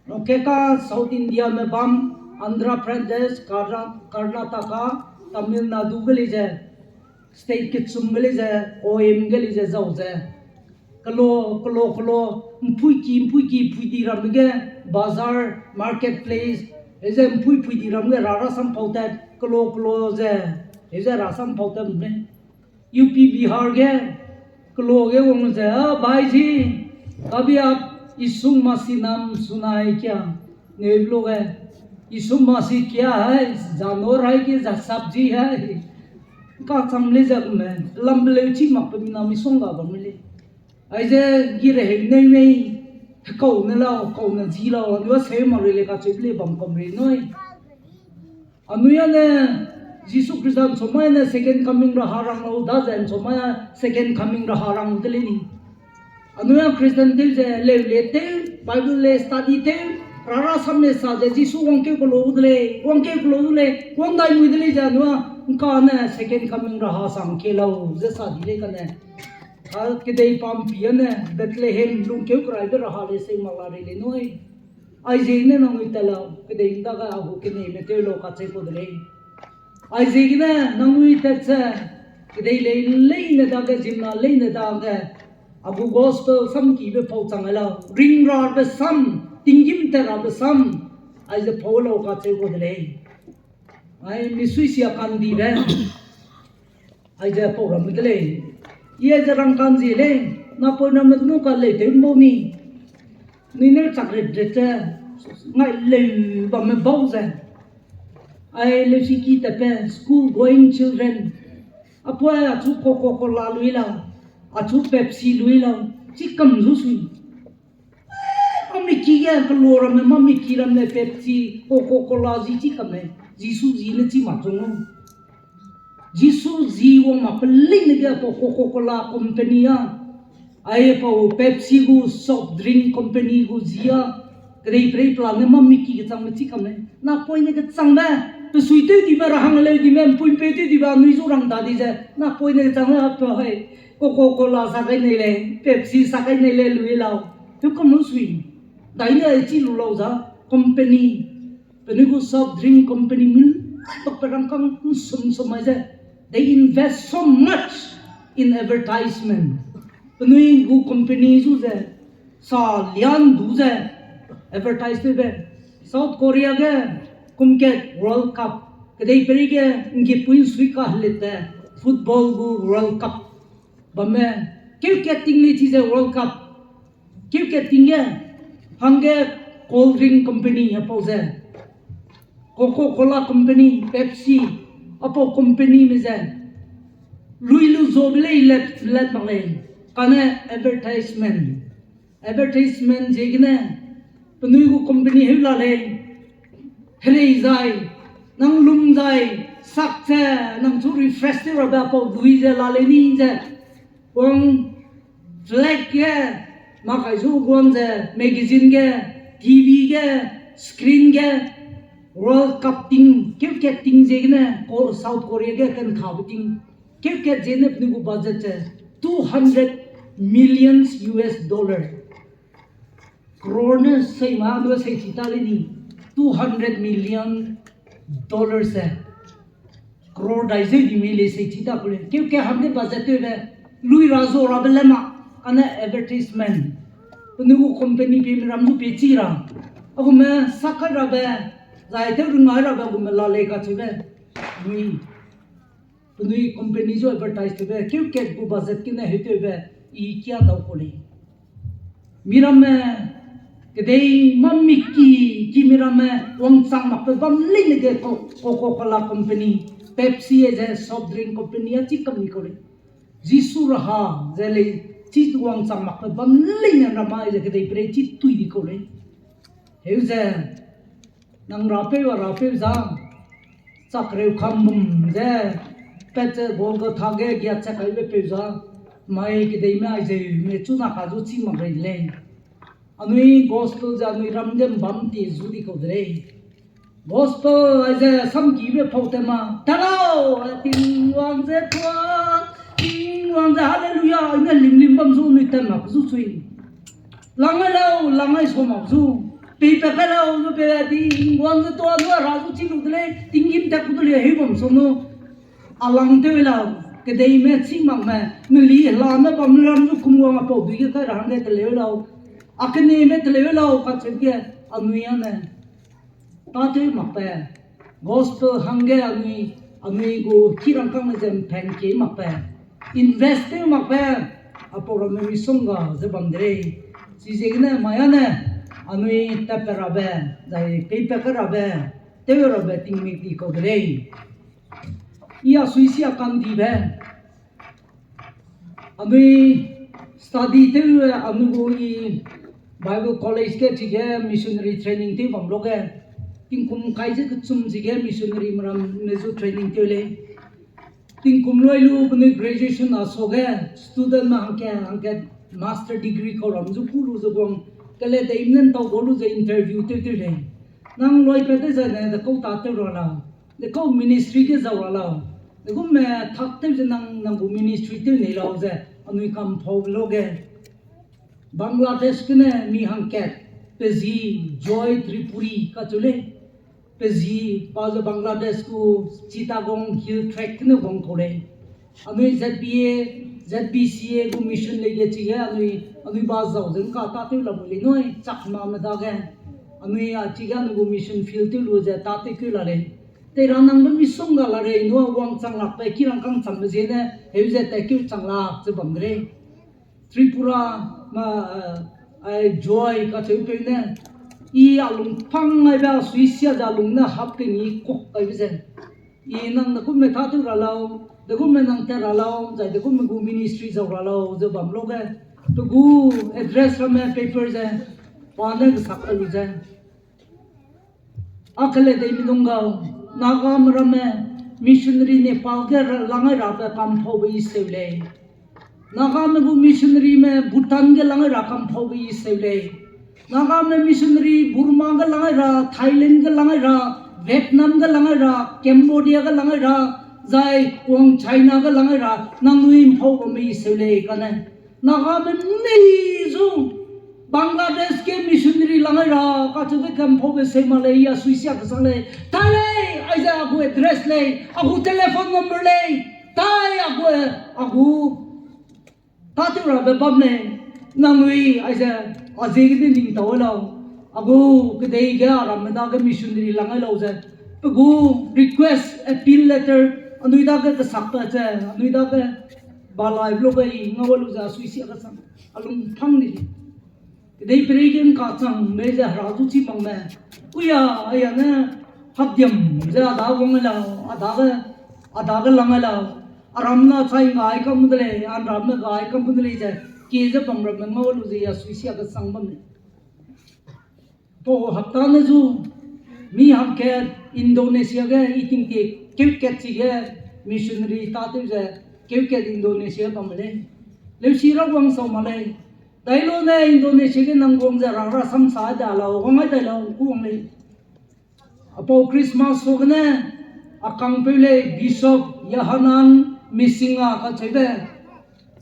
keka South Indiame bam, Andhra Pradesh, Karna-, Karnataka, Tamil Nadu ge lei ze, state kechum ge lei ze, O M ge lei ze zau ze, kelo, kelo, kelo, mpuiki, mpuiki, pui di ramme ge, bazar, market place, heze mpui, pui di ramme ge ra rasam pau tat, kelo, kelo ze, heze rasam pau tat me. U P Bihar ge, kelo ge wang ze, "Ah, भाई जी, कभी आप यीशु मसीह नाम सुना है क्या?" Neu lo ge, "यीशु मसीह क्या है? जानवर है कि जा-, सब्जी है?" Kacham lei ze gume, lam beleu chi mak pe mina misongga bam lei. Aize gi rehei nei mei, hekau ne lau, kau ne ji lau, anui a seu mak rei lei kacheube lei bam kam rei nui. Anui ane, Jisu Khrista nchomai ne second coming raha rang lau, daze nchomai second coming raha rang de lei ni. Anui a Christian tew ze, leu le tew, Bible le study tew, ra rasam le sa ze Jisu wangkeu kelo de lei, wangkeu kelo de lei, wang dai mui de lei ze anui a, ngka ne second coming raha sang ke lau, ze sa di lei kane. A kedei pampi ane, Bethlehem lungkeu keraibe raha lei seu mak la rei lei nui. Aize ne nangnui tat lau, kedei dage a gu keneime tew lau kacheu kau de lei. Aize gene nangnui tat ze, kedei lei leine dage, ziemmena leine dage, a gu gospel samkibe pau chang ai lau, ring rabe sam, tinggîm tat rabe sam, aize pau lau kacheu kau de lei. Ai, misui sia kandibe. Aize pau ramme de lei. I aize rangkâng zie lei, napoinamme nu ka lei tew mbau ni. Nui ne chak ret ret ze, ngai leu bamme bau ze. Ai leusiki tatbe, school going children. Apoi achu Coca-Cola lui lau, achu Pepsi lui lau, chi kam zu sui. Mamiki ge, kelo ramme, mamiki ramme Pepsi, Coca-Cola zi chi kam lei, Jisu zi ne chi mak chang lu. Jisu zi wang mak peleine ge pau Coca-Cola company a, ai pau Pepsi gu soft drink company gu zi a, kedei perei pela ne mamiki kechangme chi kam lei. Napoine kechangme, pesui tew dime, rahang leu dime, mpuipeu tew dibe, anui zu rang da di ze, napoine kechangme a pe hai, Coca-Cola sa kai nei lei, Pepsi sa kai nei lei lui lau. Tew kam lu sui. Daine ai chi lu lau za, company. Penui gu soft drink company mi, tok pe rangkâng nsum sum mai ze. They invest so much in advertisement. Penui gu company zu ze, sa lian du ze, advertise tewbe. South Korea ge, kum kat World Cup, Kedeiperei ge nggepui nsui kahelete football gu World Cup bamme, keu kat ting lei chize World Cup. Keu kat ting ge, hangge cold drink company apau ze, Coca-Cola company, Pepsi, apau companyme ze, lui lu zobe lei let, let mak lei, kane advertisement. Advertisement ziegene, penui gu company heu la lei, herei zai, nang lum zai, sak ze, nang chu refresh tew rabe apau dui ze la lei ni ze, wang flag ge, makai zu guang ze, magazine ge, T V ge, screen ge, World Cup ting, keu kat ting ziegene, Ko-, South Korea ge kenthabe ting, keu kat ziegene penui gu budget ze two hundred millions U S dollar. Crore ne sei ma, anui sei chi ta lei ni, two hundred million dollars e. Crore dai zeu di mi lei sei chi ta ku lei. Keu kat hangge budget tewbe, lui ra zo rabe le ma, ane advertisement. Penui gu company pie mi ram zu pie chi ra. Agume sak kai rabe, zai tew rungai rabe agume la lei kacheube. Nui, penui company zu advertise tewbe, keu kat gu budget gene heu tewbe, i kia dau ku lei. Miramme, kedei mâ miki, ki miramme, wangchang makbe bam leine ge Ko-, Coca-Cola company, Pepsi e ze soft drink company a chi kam di kau lei. Jisu raha ze lei, chi wangchang makbe bam leine ramai ze kedeiperei chi tui di kau lei. Heu ze, nang rapeu a rapeu za, chakreu kambum ze, pat ze Golgotha ge giachat kaibe peu za, mai kedeime aizeume chuna ka zu chî mak rei de lei. Anui gospel ze anui ram ge mbam ti zu di kau de lei. Gospel aize samkibe pau tat ma, ta lau, Tingwang ze tua, Tingwang ze hallelujah, ine limlim bam zu anui tat mak zu chui. Langai lau, langai sa mak zu. Peipat kai lau, zu pe Tingwang ze tua, zu ra zu chî lu de lei, tinggîm tat ku de lei, heu bam sa nu. A lang tew lau, kedeime chî makme, meli helame bam ram zu kum wang apau dui ge kai ra hangge teleu lau. A keneme teleu lau, kacheu ge, anui ane. Tâtew makbe, gospel hangge anui, anui gu ki rangkâng ze mpeng kie makbe, invest tew makbe, apau ramme misongga ze bam de lei. Chiziegene mai ane, anui tatpat rabe, zai peipat kai rabe, tew rabe tingmik di kau de lei. I a suisia kandibe, anui study tew, anui gu i Bible College ge chige missionary training tew bam luge, tingkum kai ze kechum chige missionary me ramme zu training tew lei. Tingkum loi lu penui graduation a suage, studentme hangke, hangke master degree kau ram zu ku lu ze guang, kele deime ne ntau gu lu ze interview tew tew lei. Nang loipat tew zai ne dekau tâtew ra lau, dekau ministry ge zau ra lau, degume tak tew ze nang, nang gu ministry tew nei lau ze, anui kamphaube luge. Bangladesh gene mi hangkat, pe zi Joy Tripuri kacheu lei. Pe zi pa ze Bangladesh gu Chittagong Hill Tract gene wang kau lei. Anui Z B A, Z B C A gu mission lei ge chige anui, anui ba zau ze ngka tâtew lamui lei nui, chakmame dage. Anui a chige anui gu mission field tew lu ze tâtew keu la lei. Tei ra nangbe misongga la rei nui wangchang lakbe ki rangkâng chambe ziene, heu ze tatkeu chang lak ze bam de lei. Tripura, ma, eh, ai Joy kacheupeu ne, i a lung pang aibe a suisia ze a lung ne hap keni kok kaibe ze. I nang degume tâtew ra lau, degume nang tat ra lau, zai degume gu ministry zau ra lau ze bam luge. Pe gu address ramme paper ze, pa ne kesak kai lu ze. A kele dei mi nung gau, Nagame ramme missionary Nepal ge ra-, langai rabe kamphaube i seu lei. Nagame gu missionaryme Bhutan ge langai ra kamphaube i seu lei. Nagame missionary Burma ge langai ra, Thailand ge langai ra, Vietnam ge langai ra, Cambodia ge langai ra, zai wang China ge langai ra, nangnui mphaubame i seu lei kane. Nagame mei zu Bangladesh ge missionary langai ra, kacheube kamphaube seu mak lei, i a suisia kesang lei. Tai lei, aize a gu address lei, a gu telephone number lei. Tai a gu, a gu tâtew rabe bam lei. Nangnui aize, a ziegene ning tau lau. A gu kedei ge a ramme dage missionary langai lau ze, Pe gu request, appeal letter, anui dage kesakbe ze, anui dage balai bloke i ngau lu ze, asui sia kesang, alung phang di. Kedei perei ge ngka chang mei ze hera zu chi bang me. Kuya, aya ne, hapdiam ze ada wang lau, ada ge, ada ge lang lau. Aram na chai ngai kam de lei, anram me gai kam de lei ze, ki ze bam ramme ngau lu ze, asui sia kesang bam lei. Pau hapta ne zu, mi hangkat Indonesia ge i tingtie keukat chige missionary tâtew ze keukat Indonesia bam lei. Leusi ra wang sau mak lei. Dailo ne Indonesia ge nang guang ze rang rasam sa da lau, wang ai dai lau, ku wang lei. Apau Christmas so gene, a kangpeu lei Bishop Yohanan Misinga kacheube,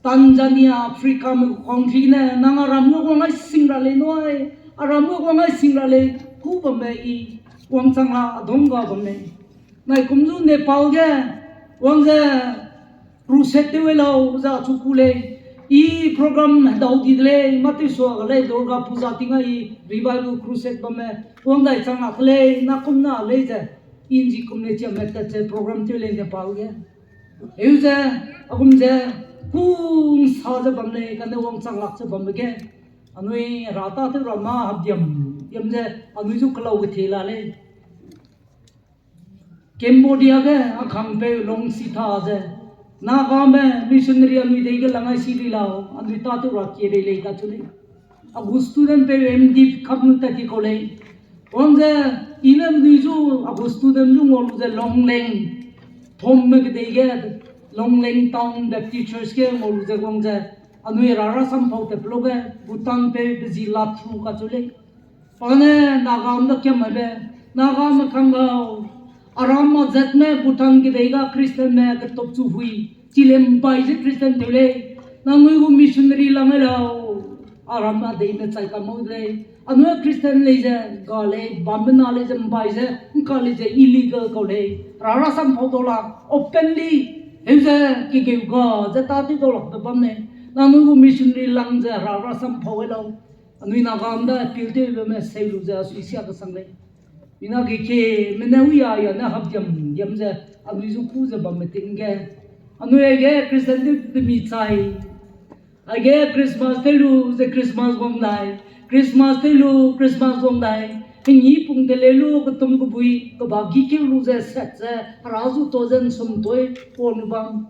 Tanzania, Africa me country gene, nang aram ge wang ai sing ra lei nui, aram ge wang ai sing ra lei, ku bamme i, wangchang la adong ga bamme. Nai kum zu Nepal ge, wang ze, crusade tew lau ze achu ku lei. I program hedau di de lei, mâ tew sua ga lei, Durga Puja ting a i revival crusade bamme, wang dai chang lak lei, na kum na lei ze, i nji kum lei chiam me tat ze program tew lei Nepal ge. Eu ze, agum ze, kung sa ze bam lei, kane wangchang lak ze bambe ge. Anui ra tâtew ra mâ hapdiam, diam ze, anui zu kelau kethe la lei. Cambodia ge a kangpeu Longsi Tha ze, Nagame missionary anui dei ge lang ai si di lau, anui tâtew ra kie rei lei kacheu lei. A gu student peu M.Div kap nu tat di kau lei. Wang ze, i ne anui zu, a gu student zu ngau lu ze Longleng, Thomme kedei ge, Longleng Town Baptist Church ge ngau lu ze wang ze, anui ra rasam pau tat pe lu ge, Bhutan peu pe zi Lathu kacheu lei. Pa ne Nagame da kiam maibe, Nagame kang lau, aram a zat ne Bhutan kedei ga Christian me ketop chu hui, chile mbai ze Christian tew lei, nangnui gu missionary lang ai lau, aram a dei ne chai kam mau de lei, anui Christian lei ze, ga lei, bamme na lei ze mbai ze, ngka lei ze illegal kau lei, ra rasam pau dau la, openly, heu ze, kegeu ga, ze tâtew dau lakbe bam lei, nangnui gu missionary lang ze, ra rasam pau ai lau. Anui Nagame da appeal tewbe me seu lu ze asui sia kesang lei. Mina ge kie, mene ui a ya ne hapdiam, diam ze, anui zu ku ze bamme ting ge. Anui aige Christian tew de mi chai. Aige Christmas tew lu ze Christmas wang dai. Christmas tew lu, Christmas wang dai. Hengi pung de lei lu, ketum kebui, keba gi keu lu ze set ze, hera zu to ze nsum toi, pau lu bam.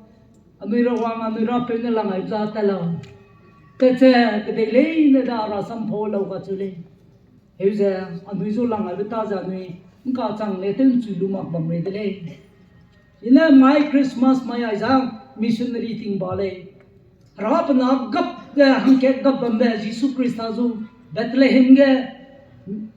Anui Rawang, anui Rapeu ne lang aibe za tat lau. Tat ze, kedei leine da rasam pau lau kacheu lei. Heu ze, anui zu lang aibe ta ze anui, ngka chang le tew nchui lu mak bam rei de lei. I ne mai Christmas mai ai za missionary ting ba lei. Hera pe na gap ge hangkat gap bambe Jisu Khrista zu Bethlehem ge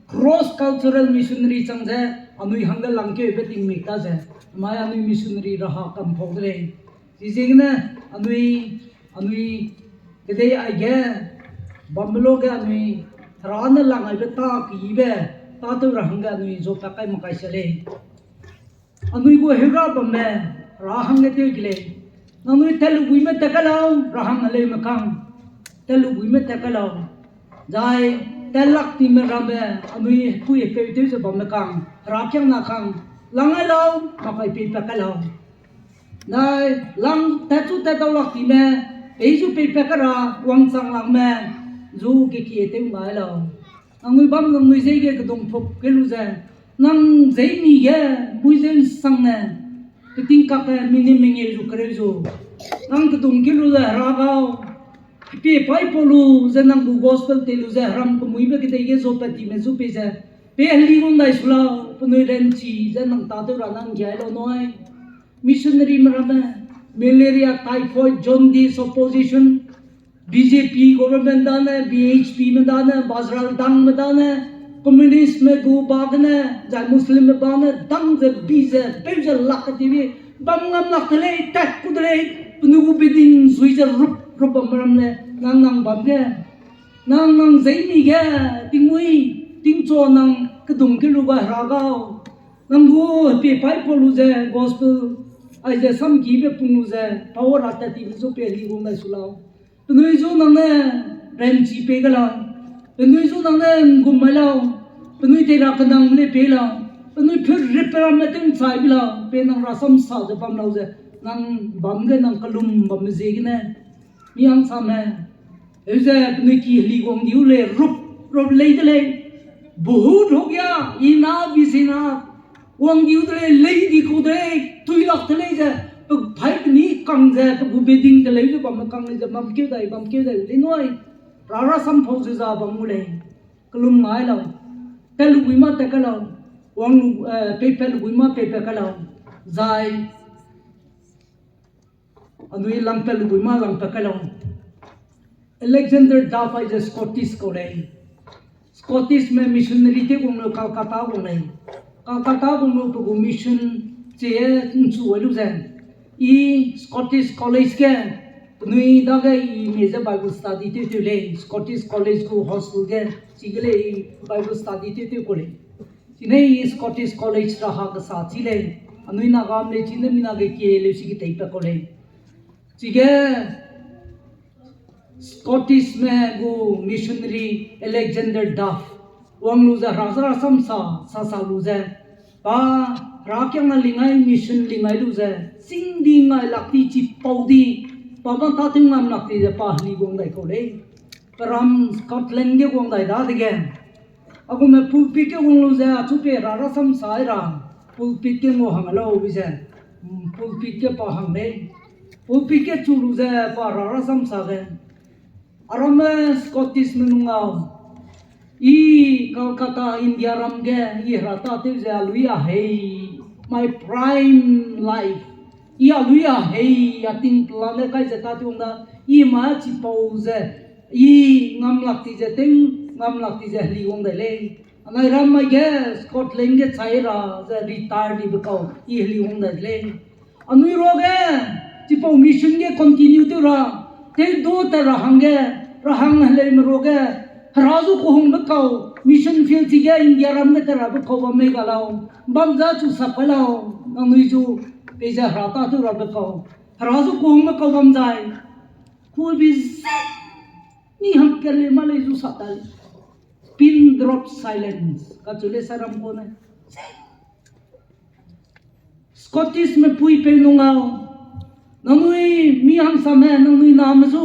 cross cultural missionary chang ze anui hangge langkeube tingmik ta ze, mai anui missionary raha kam pau de lei. Chiziegene anui, anui kedei aige bambe luge anui Hera ne lang aibe ta keyibe tâtew ra hangge anui zuapat kai mak kai se lei. Anui gu heura bamme, Hera hangge tew ke lei. Nangnui tatlubuime tat kai lau, Hera hang heleume kang. Tatlubuime tat kai lau. Zai, tatlak time ramme, anui hekui hepeu tew ze bamme kang, Hera kiangna kang. Lang ai lau, mak kai peipat kai lau. Nai, lang tatchu tat dau lak time, peizu peipat kai ra, wangchang lakme, zu kekie tew ngai lau. Nangnui bam nangnui zei ge kedung puk ke lu ze, nang zeimi ge, mui ze nsangne, peting kakge, mini mengeu zu kereu zu. Nang kedung ke lu ze, Hera gau, pie paî pau lu ze nang gu gospel tei lu ze, heram kemuibe kedei ge zuapat time zu pei ze, pe heli wang dai su lau, penui ranchi ze nang tâtew ra nang giai lau nui. Missionaryme ramme, malaria, typhoid, jaundice, opposition, B J P government dane, B H Pme dane, Bajrang Dangme dane, communistme gu ba gene, zai Muslimme ba ne, dang ze, bi ze, peu ze lak ke tibi, bam ngam lak de lei, tat ku de lei, penui gu beding zui ze rup, rup bam ram le, nang nang bam ge, nang nang zeimi ge, tingmui, tingchu nang kedung ke lu ga Hera gau. Nang gu pie paî pau lu ze, gospel, aize samkibe pung lu ze, power ra tat tibe zu pe heli wang dai su lau. Penui zu nang ne ranchi pei ga lau. Penui zu nang ne nggum mai lau. Penui tei ra kenang le pei lau. Penui put rip ramme tew ’nchai bi lau, pe nang rasam sa ze bam lau ze, nang bam ge nang kelum bamme ziegene, mi hangsame, heuze penui ki heli wang diu lei, rup, rup lei de lei, बहुत हो गया, इतना भी ज़िना, wang diu de lei, lei di kau de lei, tuilak de lei ze, pe phai peni kang ze, pe gu bedding de lei ze bamme kang lei ze, bam keu dai, bam keu dai, lei nui, ra rasam pau ze za bam gu lei. Kelum ngai lau. Tat lu bui mâ tat kai lau. Wang lu, eh, peipat lu bui mâ peipat kai lau. Zai anui langpat lu bui mâ langpat kai lau. Alexander Duff aize Scottish kau lei. Scottishme missionary tew guang lu Calcutta guang lei. Calcutta guang lu pe gu mission chie ’nchu ai lu ze, i Scottish College ge, penui dage i mie ze Bible study tew tew lei, Scottish College gu hostel ge, chige lei i Bible study tew tew ku lei. Chine i Scottish College ra ha kesa chi lei, anui Nagame lei chine mina ge kie leu si keteipat kau lei. Chige Scottishme gu missionary Alexander Duff wang lu ze hera ze rasam sa, sa sa lu ze, pa herakiangna lingai mission lingai lu ze, singdi ngai lak di chipau di, pa bang tâtew ngam lak di ze pa heli guang dai kau lei. Pe ram Scotland ge guang dai dadege, a gume pulpit ge wang lu ze achu pe hera rasam sa ra, pulpit ge ngau hang lau bi ze, mm, pulpit ge pa hang lei. Pulpit ge chu lu ze pa hera rasam sa ge, aramme Scottishme nung lau, i Calcutta, India ram ge i hera tâtew ze a lui a hei, my prime life, i a lui a hei, a tingpela ne kai ze tâtew wang da, i ma chipau ze, i ngam lak di ze tew, ngam lak di ze heli wang dai lei. Anai ram mai ge Scotland ge chai ra ze retire dibe kau i heli wang dai lei. Anui ruage, chipau mission ge continue tew ra, tew du tat ra hangge, ra hang heleume ruage, hera zu kehungbe kau, mission field chige India ram ge tat rabe kau bam mei ga lau, bam za chu sap kai lau, nangnui zu, peize hera tâtew rabe kau, hera zu kehungbe kau bam zai, kubi ze, mi hangkat lei mâ lei zu sa ta lei. Pin drop silence kacheu lei saram kau ne. Scottishme puipeu nung lau, nangnui mi hangsame, nangnui name zu,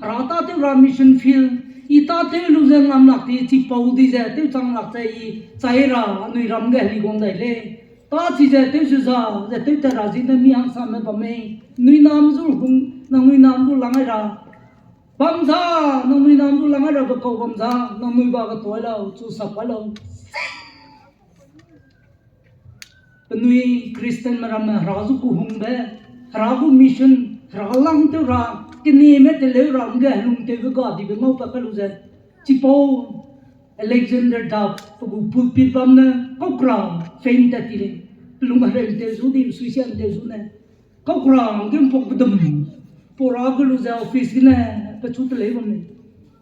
hera tâtew ra mission field, i tâtew lu ze ngam lak di chipau di ze tew chang lak ze i chai ra anui ram ge heli guang dai lei. Tâ chize tewse za ze tew tat ra zine mi hangsame bam mei, nui name zu hung, nangnui name zu lang ai ra. Bam za, nangnui name zu lang ai rabe kau bam za, nangnui ba ketui lau, chu sap kai lau. Penui Christianme ramme hera zu kehungbe, hera gu mission, hera lang tew ra, kenime teleu ra hangge helung tewbe ga dibe ngau pa kai lu ze. Chipau Alexander Duff pe gu pulpit bam ne, kaukra faint tat ti lei. Pelung hereu tew zu di, suicide tew zu ne. Kaukra hangge mpok bedum. Pau ra ge lu ze office gene, pechu teleu bam lei.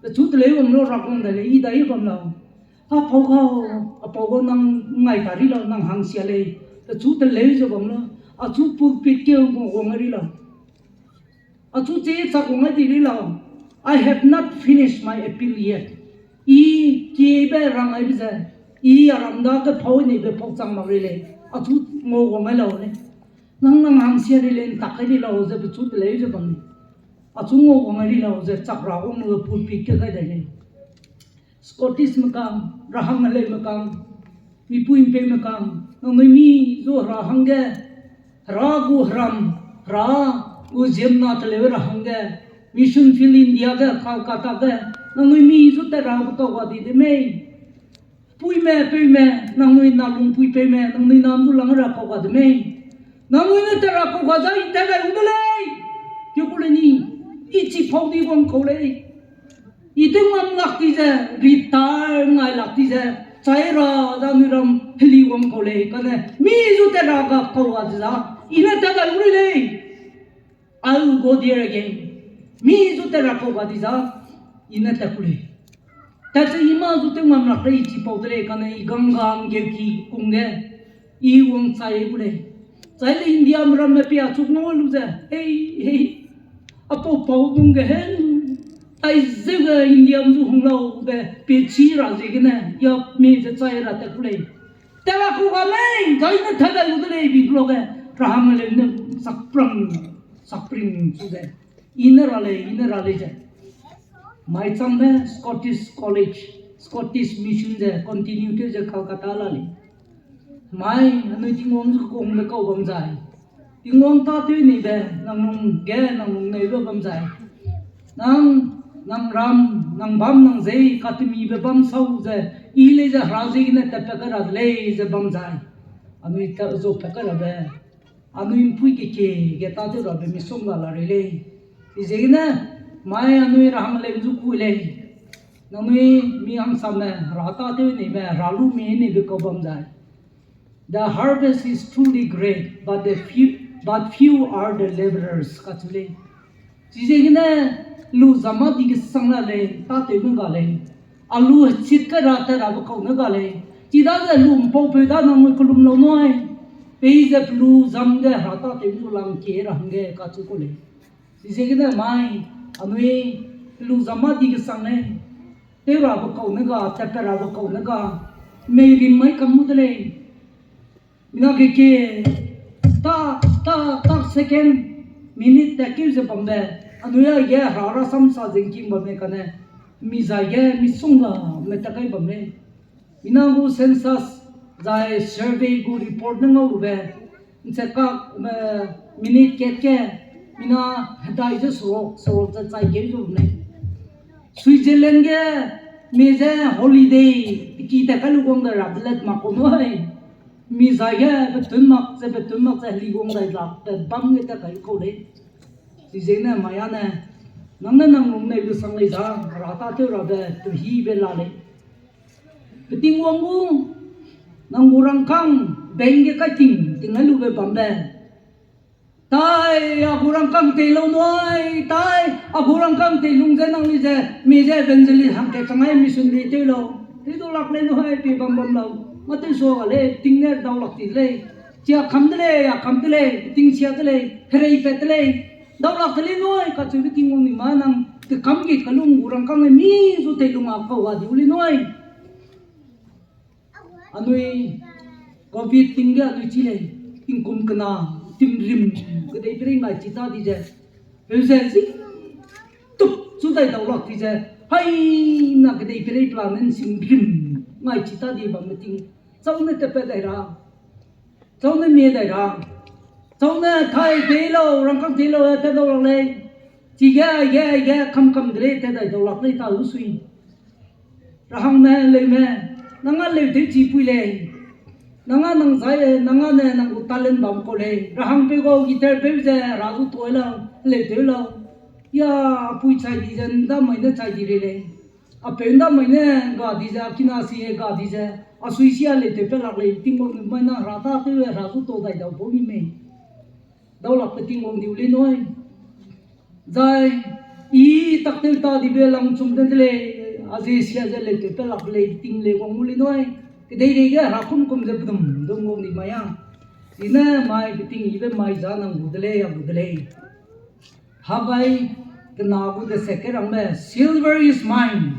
Pechu teleu bam lu ra guang dai lei, i dai bam lau. Apau gau, apau gau nang ngai ta ri lau, nang hangsia lei. Pechu teleu ze bam lu. Achu pulpit keu ngau guang ri lau. Achu che chak wang ai di ri lau. I have not finished my appeal yet. I kiebe rang aibe ze, i a ram dage pau neibe pau chang mak ri lei. Achu ngau wang ai lau lei. Nang nang hangsia ri lei, ntak kai di lau ze pechu teleu ze bam lei. Achu ngau wang ai ri lau ze chak ra wang lu pulpit ge kai dai lei. Scottishme kang, rahang heleume kang, mipui'mpeume kang, nangnui mi zu hera hangge, hera gu heram, hera gu ziemna teleu ra hangge, mission field India ge, Calcutta ge, nangnui mi zu tat rabe kau ga di de mei. Puime, peume, nangnui na lungpuipeume, nangnui name zu lang ra kau ga de mei. Nangnui ne tat ra kau ga za i tat gai u de lei. Keu ku lei ni, i chipau di wang kau lei. I tew ngam lak ti ze, retire ngai lak ti ze, chai ra za nui ram heli wang kau lei, kane, mi zu tat ra ga kau ga de za, i ne tat gai u lei lei. I will go there again. Mi zu tat ra kau ga di za, i ne tat ku lei. Tat ze i mâ zu tew ngam lak lei, i chipau de lei, kane i gangga nggeuki kung ge, i wang chai gu lei. Chai le Indiame ramme pia chuk ngau lu ze, hei, hei, apau pau dung ge hen, tai zeu ge Indiame zu hung lau be, pie chi ra ziegene, ya mi ze chai ra tat ku lei. Tela ku ga lei, zai ne tela lu de lei, bi blo ge, rahang lei ne, sakprang, sakpring chu ze. I ne ra lei, i ne ra lei ze. Mai chang ne Scottish College, Scottish Mission ze, continue tew ze Calcutta la lei. Mai, anui Tingwang zu kung de kau bam zai. Tingwang tâtew neibe, nang lung ge, nang lung neibe bam zai. Nang, nang ram, nang bam, nang zei, katemibe bam sau ze, i lei ze hera ziegene tatpat kai ra de lei ze bam zai. Anui ta zo pat kai rabe. Anui mpui kekie ge tâtew rabe misongga la rei lei. Chiziegene, mai anui rahang lei zu ku lei. Nangnui mi hangsame, hera tâtew neibe, hera lu mi neibe kau bam zai. The harvest is truly great, but the few, but few are the laborers, kacheu lei. Chiziegene lu zam mâ di kesang la lei, tâtewme ga lei. A lu hechit kai ra tat rabe kau ne ga lei. Chidaze lu mpaupeu da nangnui kelum lau nui. Peize pelu zam ge hera tâtew zu lang kie ra hangge kacheu kau lei. Chiziegene mai, anui, pelu zam mâ di kesang lei. Tew rabe kau ne ga, tatpat rabe kau ne ga. Meirim mai kam mu de lei. Mina kekie, ta, ta, ta second, minute tatkeu ze bambe, anui aige hera rasam sa ze ngking bamme kane, mi zai ge misongga me tat kai bam lei. Mina gu census zai survey gu report ne ngau lube, nche kak, eh, minute kat ge, mina hedai ze seruk, seruk ze chai keu zu bam lei. Switzerland ge, mi ze holiday, peki tat kai lu guang dai ra belet mak kau nui. Mi zai ge, petun mak ze, petun mak ze, heli guang dai ra, pe bam ge tat kai kau lei. Chiziegene mai â ne, nang ne nang lung neibe sang lei za, hera tâtew rabe, pehibe la lei. Peting wang gu, nang gu rangkâng, bank ge kai ting, ting ai lube bambe. Tai, a gu rangkâng tei lau nui, tai, a gu rangkâng tei lung ze nang li ze, mi ze evangelist hangkat chang ai missionary tew lau. Tei dau lak lei nui, pei bam bam lau. Mâ tew sua ga lei, ting ne dau lak ti de lei. Chia kam de lei, a kam de lei, ting sia de lei, herei pat de lei. Dau lak de lei nui, kacheube Tingwang ni ma nang, tekâm ge kalung gu rangkâng le mi zu tei lung a kau ga diu lei nui. Anui, covid ting ge anui chi lei, tingkum kena, tingrim, kedeiperei ngai chi ta di ze. Peu ze zi, tup, chu dai dau lak di ze. Hai, na kedeiperei plan nen singrim, ngai chi ta di bamme ting. Chau ne tatpat dai ra. Chau ne mie dai ra. Chau ne thai tei lau, rangkâng tei lau, tat dau lak lei. Chige, aige, aige, kam kam de lei, tat dai dau lak lei ta lu sui. Rahangme, leume, nang â leu tewchipui lei. Nang â nang zai, nang â ne nang gu talent bam kau lei. Rahangpeu gau guitar peu ze, hera zu tuâ lau, leu tew lau. Ya, apui chai di ze, ndamai ne chai di rei lei. Apeu ndamai ne ga di ze, akina si ga di ze, asui sia leu tew pe lak lei, Tingwang ni mai na hera tâtew, hera zu tuâ dai dau bau ni mei. Dau lakbe Tingwang diu lei nui. Zai, i tak tew ta dibe langchum de de lei, a ze sia ze leu tew pe lak lei, ting lei wang mu lei nui. Kedeirei ge hera kum kum ze pedum dum wang di mai a. Chine mai beting ibe mai za nang gu de lei, a gu de lei. Haggai kena gu de seke rangbe, Silver is mine,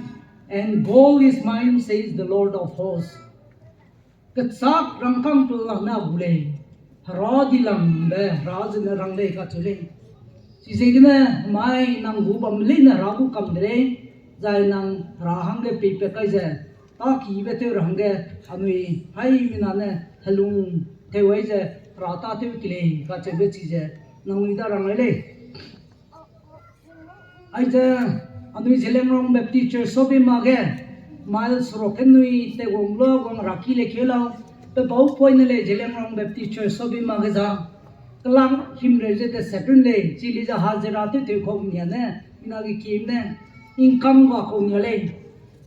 and gold is mine, says the Lord of hosts. Kechâk rangkâng pelane a gu lei, hera dilangbe, hera zene rang lei kacheu lei. Chiziegene mai nang gu bam leine hera gu kam de lei, zai nang hera hangge peipat kai ze, tâkibe tew ra hangge, anui haimena ne helung tew ai ze, hera tâtew ke lei kacheube chize, nangnui da rang ai lei. Aize, anui Zeliangrong Baptist Church Sobima ge, mile seruk kenui teguang lua guang raki le keu lau, pe bau point ne lei Zeliangrong Baptist Church Sobima ge za, kelang himreu ze de seven lei, chili ze hazira tew tew kau nia ne, mina ge kim ne, income ga kau nia lei.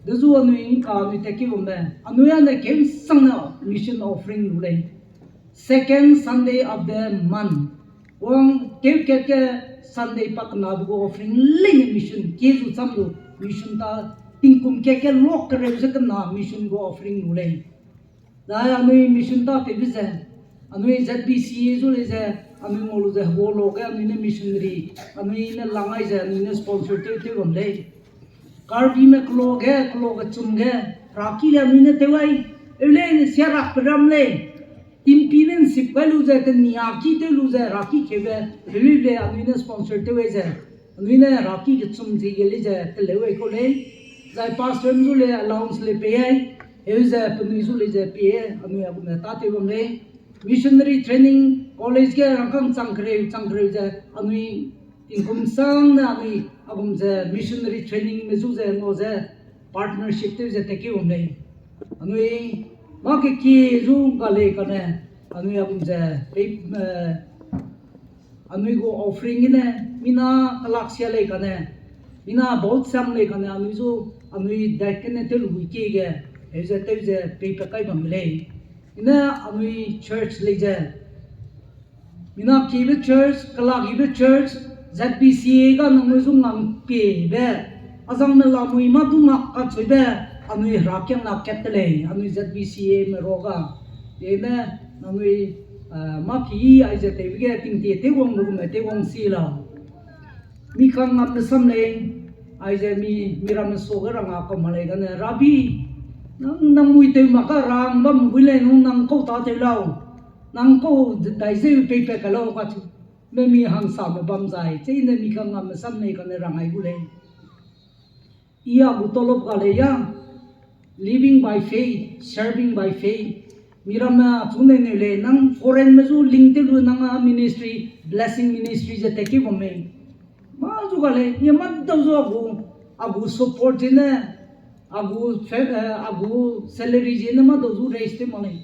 Dezu anui income anui tat keu bambe, anui ane keu nsang ne mission offering lu lei. Second Sunday of the month. Wang keu kat ge Sunday paknabe gu offering leine mission, kie zu cham lu mission ta tingkum kat ge lok kereu ze kena mission gu offering lu lei. Zai anui mission tâtewbe ze, anui Z B C zu lei ze, anui ngau lu ze hegua lage anui ne missionary, anui ne lang ai ze anui ne sponsor tew tew bam lei. Karbime kelo ge, kelo kechum ge, raki le anui ne tew ai. Eu lei, sia rak pe ram lei. Timpi ne nsip kai lu ze, tenia ki tew lu ze, raki keube, helu lei, anui ne sponsor tew ei ze. Anui ne raki kechum ze ge lei ze, teleu ei kau lei. Zai pastor zu lei, allowance lei pei ei. Eu ze, penui zu lei ze pei ei, anui a gume tâtew bam lei. Missionary Training College ge rangkâng chang kereu, chang kereu ze, anui tingkum sang ne anui a gum ze missionary training me zu ze ngau ze partnership tew ze tekeu bam lei. Anui mâ kekie zu ga lei kane, anui a gum ze pei, eh, anui gu offering gene, mina kelak sia lei kane, mina baut sam lei kane, anui zu, anui dat gene tew lu kie ge, heu ze tew ze pei pe kai bam lei. Ine anui church lei ze, mina kibe church, kelakibe church, Z B C A ga nangnui zu ngam piebe, azang me lamui mâ du mak kachuibe, anui herakiangna kat te lei, anui Z B C A me rua ga. Ine nangnui, eh, mâ ki aize tewbe ge tingtie tewwang lu gume tewwang si lau. Mi kang ngam me sam lei, aize mi, mi ramme suage rang a kau ma lei gane, Rabi, nang, nang mui tew mak ka rang bam gui lei nung nang kau tâtew lau. Nang kau dai zeu peipat ka lau kacheu. Me mi hangsame bam zai, cheine mi kang ngam me sam lei kane rang ai gu lei. I a gu tolop ga lei ya, living by faith, serving by faith. Mi ramme achu nei neu lei, nang foreign me zu link tew lu nang a ministry, blessing ministry ze tekeu bam mei. Mâ zu ga lei, ye mâ dau zu a gu, a gu support zene, a gu, eh, a gu salary zene mâ dau zu raise tew mak lei.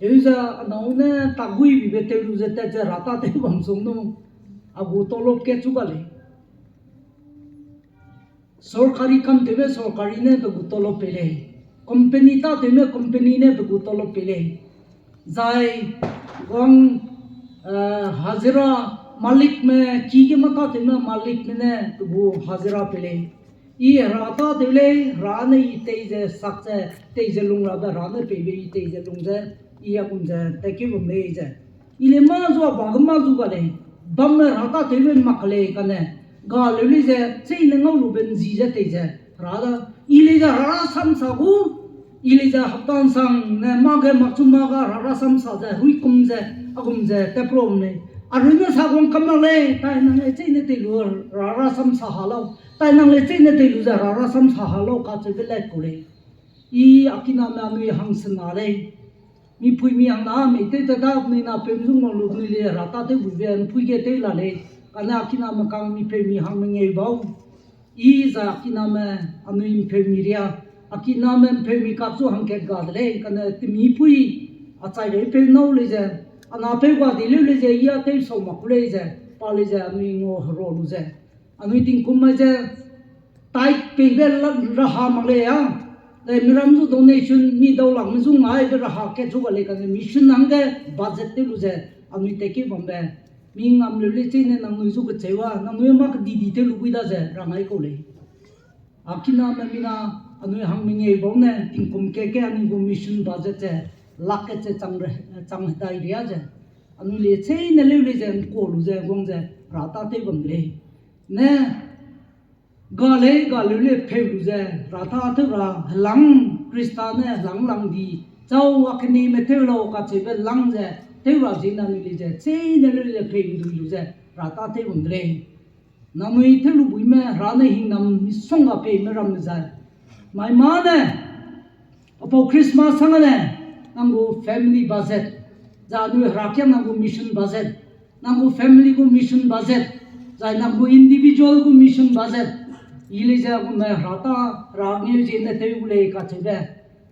Heu ze anâu ne taguibibe tew lu ze tat ze ra tâtew bam sung nu, a gu tolop ke chu ga lei. Sorkari kam tewbe sorkari ne pe gu tolop pei lei. Company tâtewme company ne pe gu tolop pei lei. Zai guang, eh, hazira, malikme, ki ge mâ tâtewme malikme ne pe gu hazira pei lei. I hera tâtew lei, hera ne i tei ze sak ze, tei ze lung rabe, hera ne peibe i tei ze lung ze, i a gum ze, tekeu bam lei ze. I lei mâ zu a ba ge mâ zu ga lei, bamme hera tâtewbe mak lei kane, ga leu lei ze, cheine ngau lube nzi ze tei ze, hera da, i lei ze hera samsa gu, i lei ze hapta nsang ne mâ ge makchu mâ ga hera samsa ze, ruikum ze, a gum ze, teprom lei. A runne sa guang kam mak lei, tai nang lei cheine tei lu hera samsa ha lau, tai nang lei cheine tei lu ze hera samsa ha lau kacheube lat kau lei. I a kiname anui hangsena lei. Mipui mi hangna mei tew ta da penui napeu zu ngau lu penui lei hera tâtew buibe mpui ge tew la lei. Kane a kiname kang mipeu mi hang mengeu bau. I zai a kiname anui mpeu mi ria. A kiname mpeu mi kak zu hangkat ga de lei. Kane temipui a chai lei peu nâu lei ze. A napeu ga di leu lei ze, i a tew sau mak ku lei ze. Pa lei ze anui ngau hera lu ze. Anui tingkum mai ze, tithe peibe la-, raha mak lei a. Zai miram zu donation, mi daulakme zu ngaibe raha kat zu ga lei kane mission hangge budget tew lu ze, anui tekeu bambe. Mi ngam leu lei cheine nangnui zu kecheu a, nangnui mâ kedidi tew lu gui da ze, rang ai kau lei. A kiname mina, anui hang mengeu bau ne, tingkum ke ke anui gu mission budget ze, lak kat ze chang re-, chang hedai ria ze. Anui lei cheine leu lei ze, nkua lu ze, guang ze, ra tâtew bam de lei. Ne, ga lei, ga leu lei pheu lu ze, ra tâtew ra, helang, Khrista ne helang lang di, chau a kenime tew lau kacheube lang ze, tew ra ziegene anui lei ze, cheine leu lei pheu ndui lu ze, ra tâtew bam de lei. Nangnui tew lu buime, hera ne hingnam misongga peime ramme zai. Mai mâ ne, apau Christmas hangge ne, nang gu family budget, zai anui herakiang nang gu mission budget, nang gu family gu mission budget, zai nang gu individual gu mission budget, i lei ze gume hera ta, hera ngeu ziegene tew gu lei kacheube.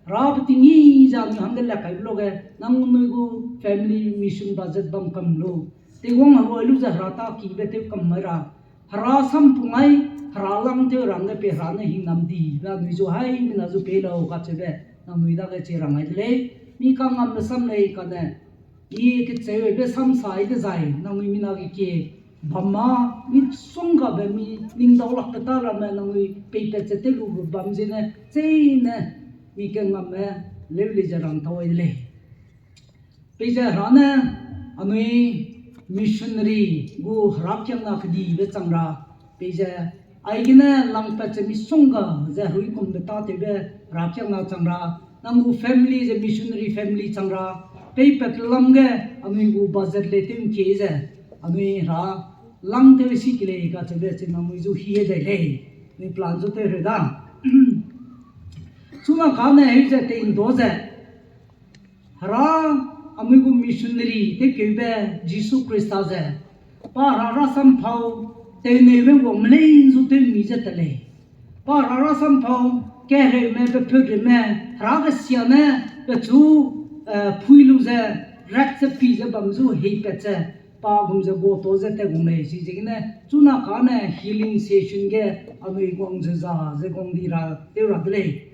Hera peting i ze anui hangge lak kaibe luge, nangnui gu family mission budget bam kam lu. Teiwang herui lu ze hera ta kibe tew kam mai ra. Hera sampung ai, hera lang tew rangge pe hera ne hingnam dibe anui zu haimena zu pei lau kacheube, nangnui dage chi rang ai de lei, mi kangngambe sam lei kane, i kecheube samsai dezai, nangnui mina kekie, bam ma, misonggabe mi ningdaulakbe ta ramme nangnui peipat ze tew lu bam ziegene, cheine, mi kangngambe, leu lei ze rang tau ai de lei. Peize hera ne, anui missionary gu herakiangna kedibe chang ra, peize, aigene langpat ze misongga ze heruikumbe tâtewbe herakiangna chang ra, Nang gu family ze missionary family chang ra, peipat lam ge anui gu budget lei tew ’ngkie ze, anui ra lang tew si ke lei kacheube ching nangnui zu hie dai lei, anui plan zu tew reu da. Chuna kane heu ze tei ’nda ze, Hera, anui gu missionary tewkeube Jisu Khrista ze, pa Hera rasam pau, tewneume wangme lei zu tew mi ze te lei. Pa Hera rasam pau, kereume, pepeureume, Hera kesia ne, pechu, eh, pui lu ze, rat ze pi ze bam zu heipat ze, pa gum ze gua ta ze tat gu lei, chiziegene, chuna kane healing session ge, anui guang ze za, ze guang di ra, tew ra de lei.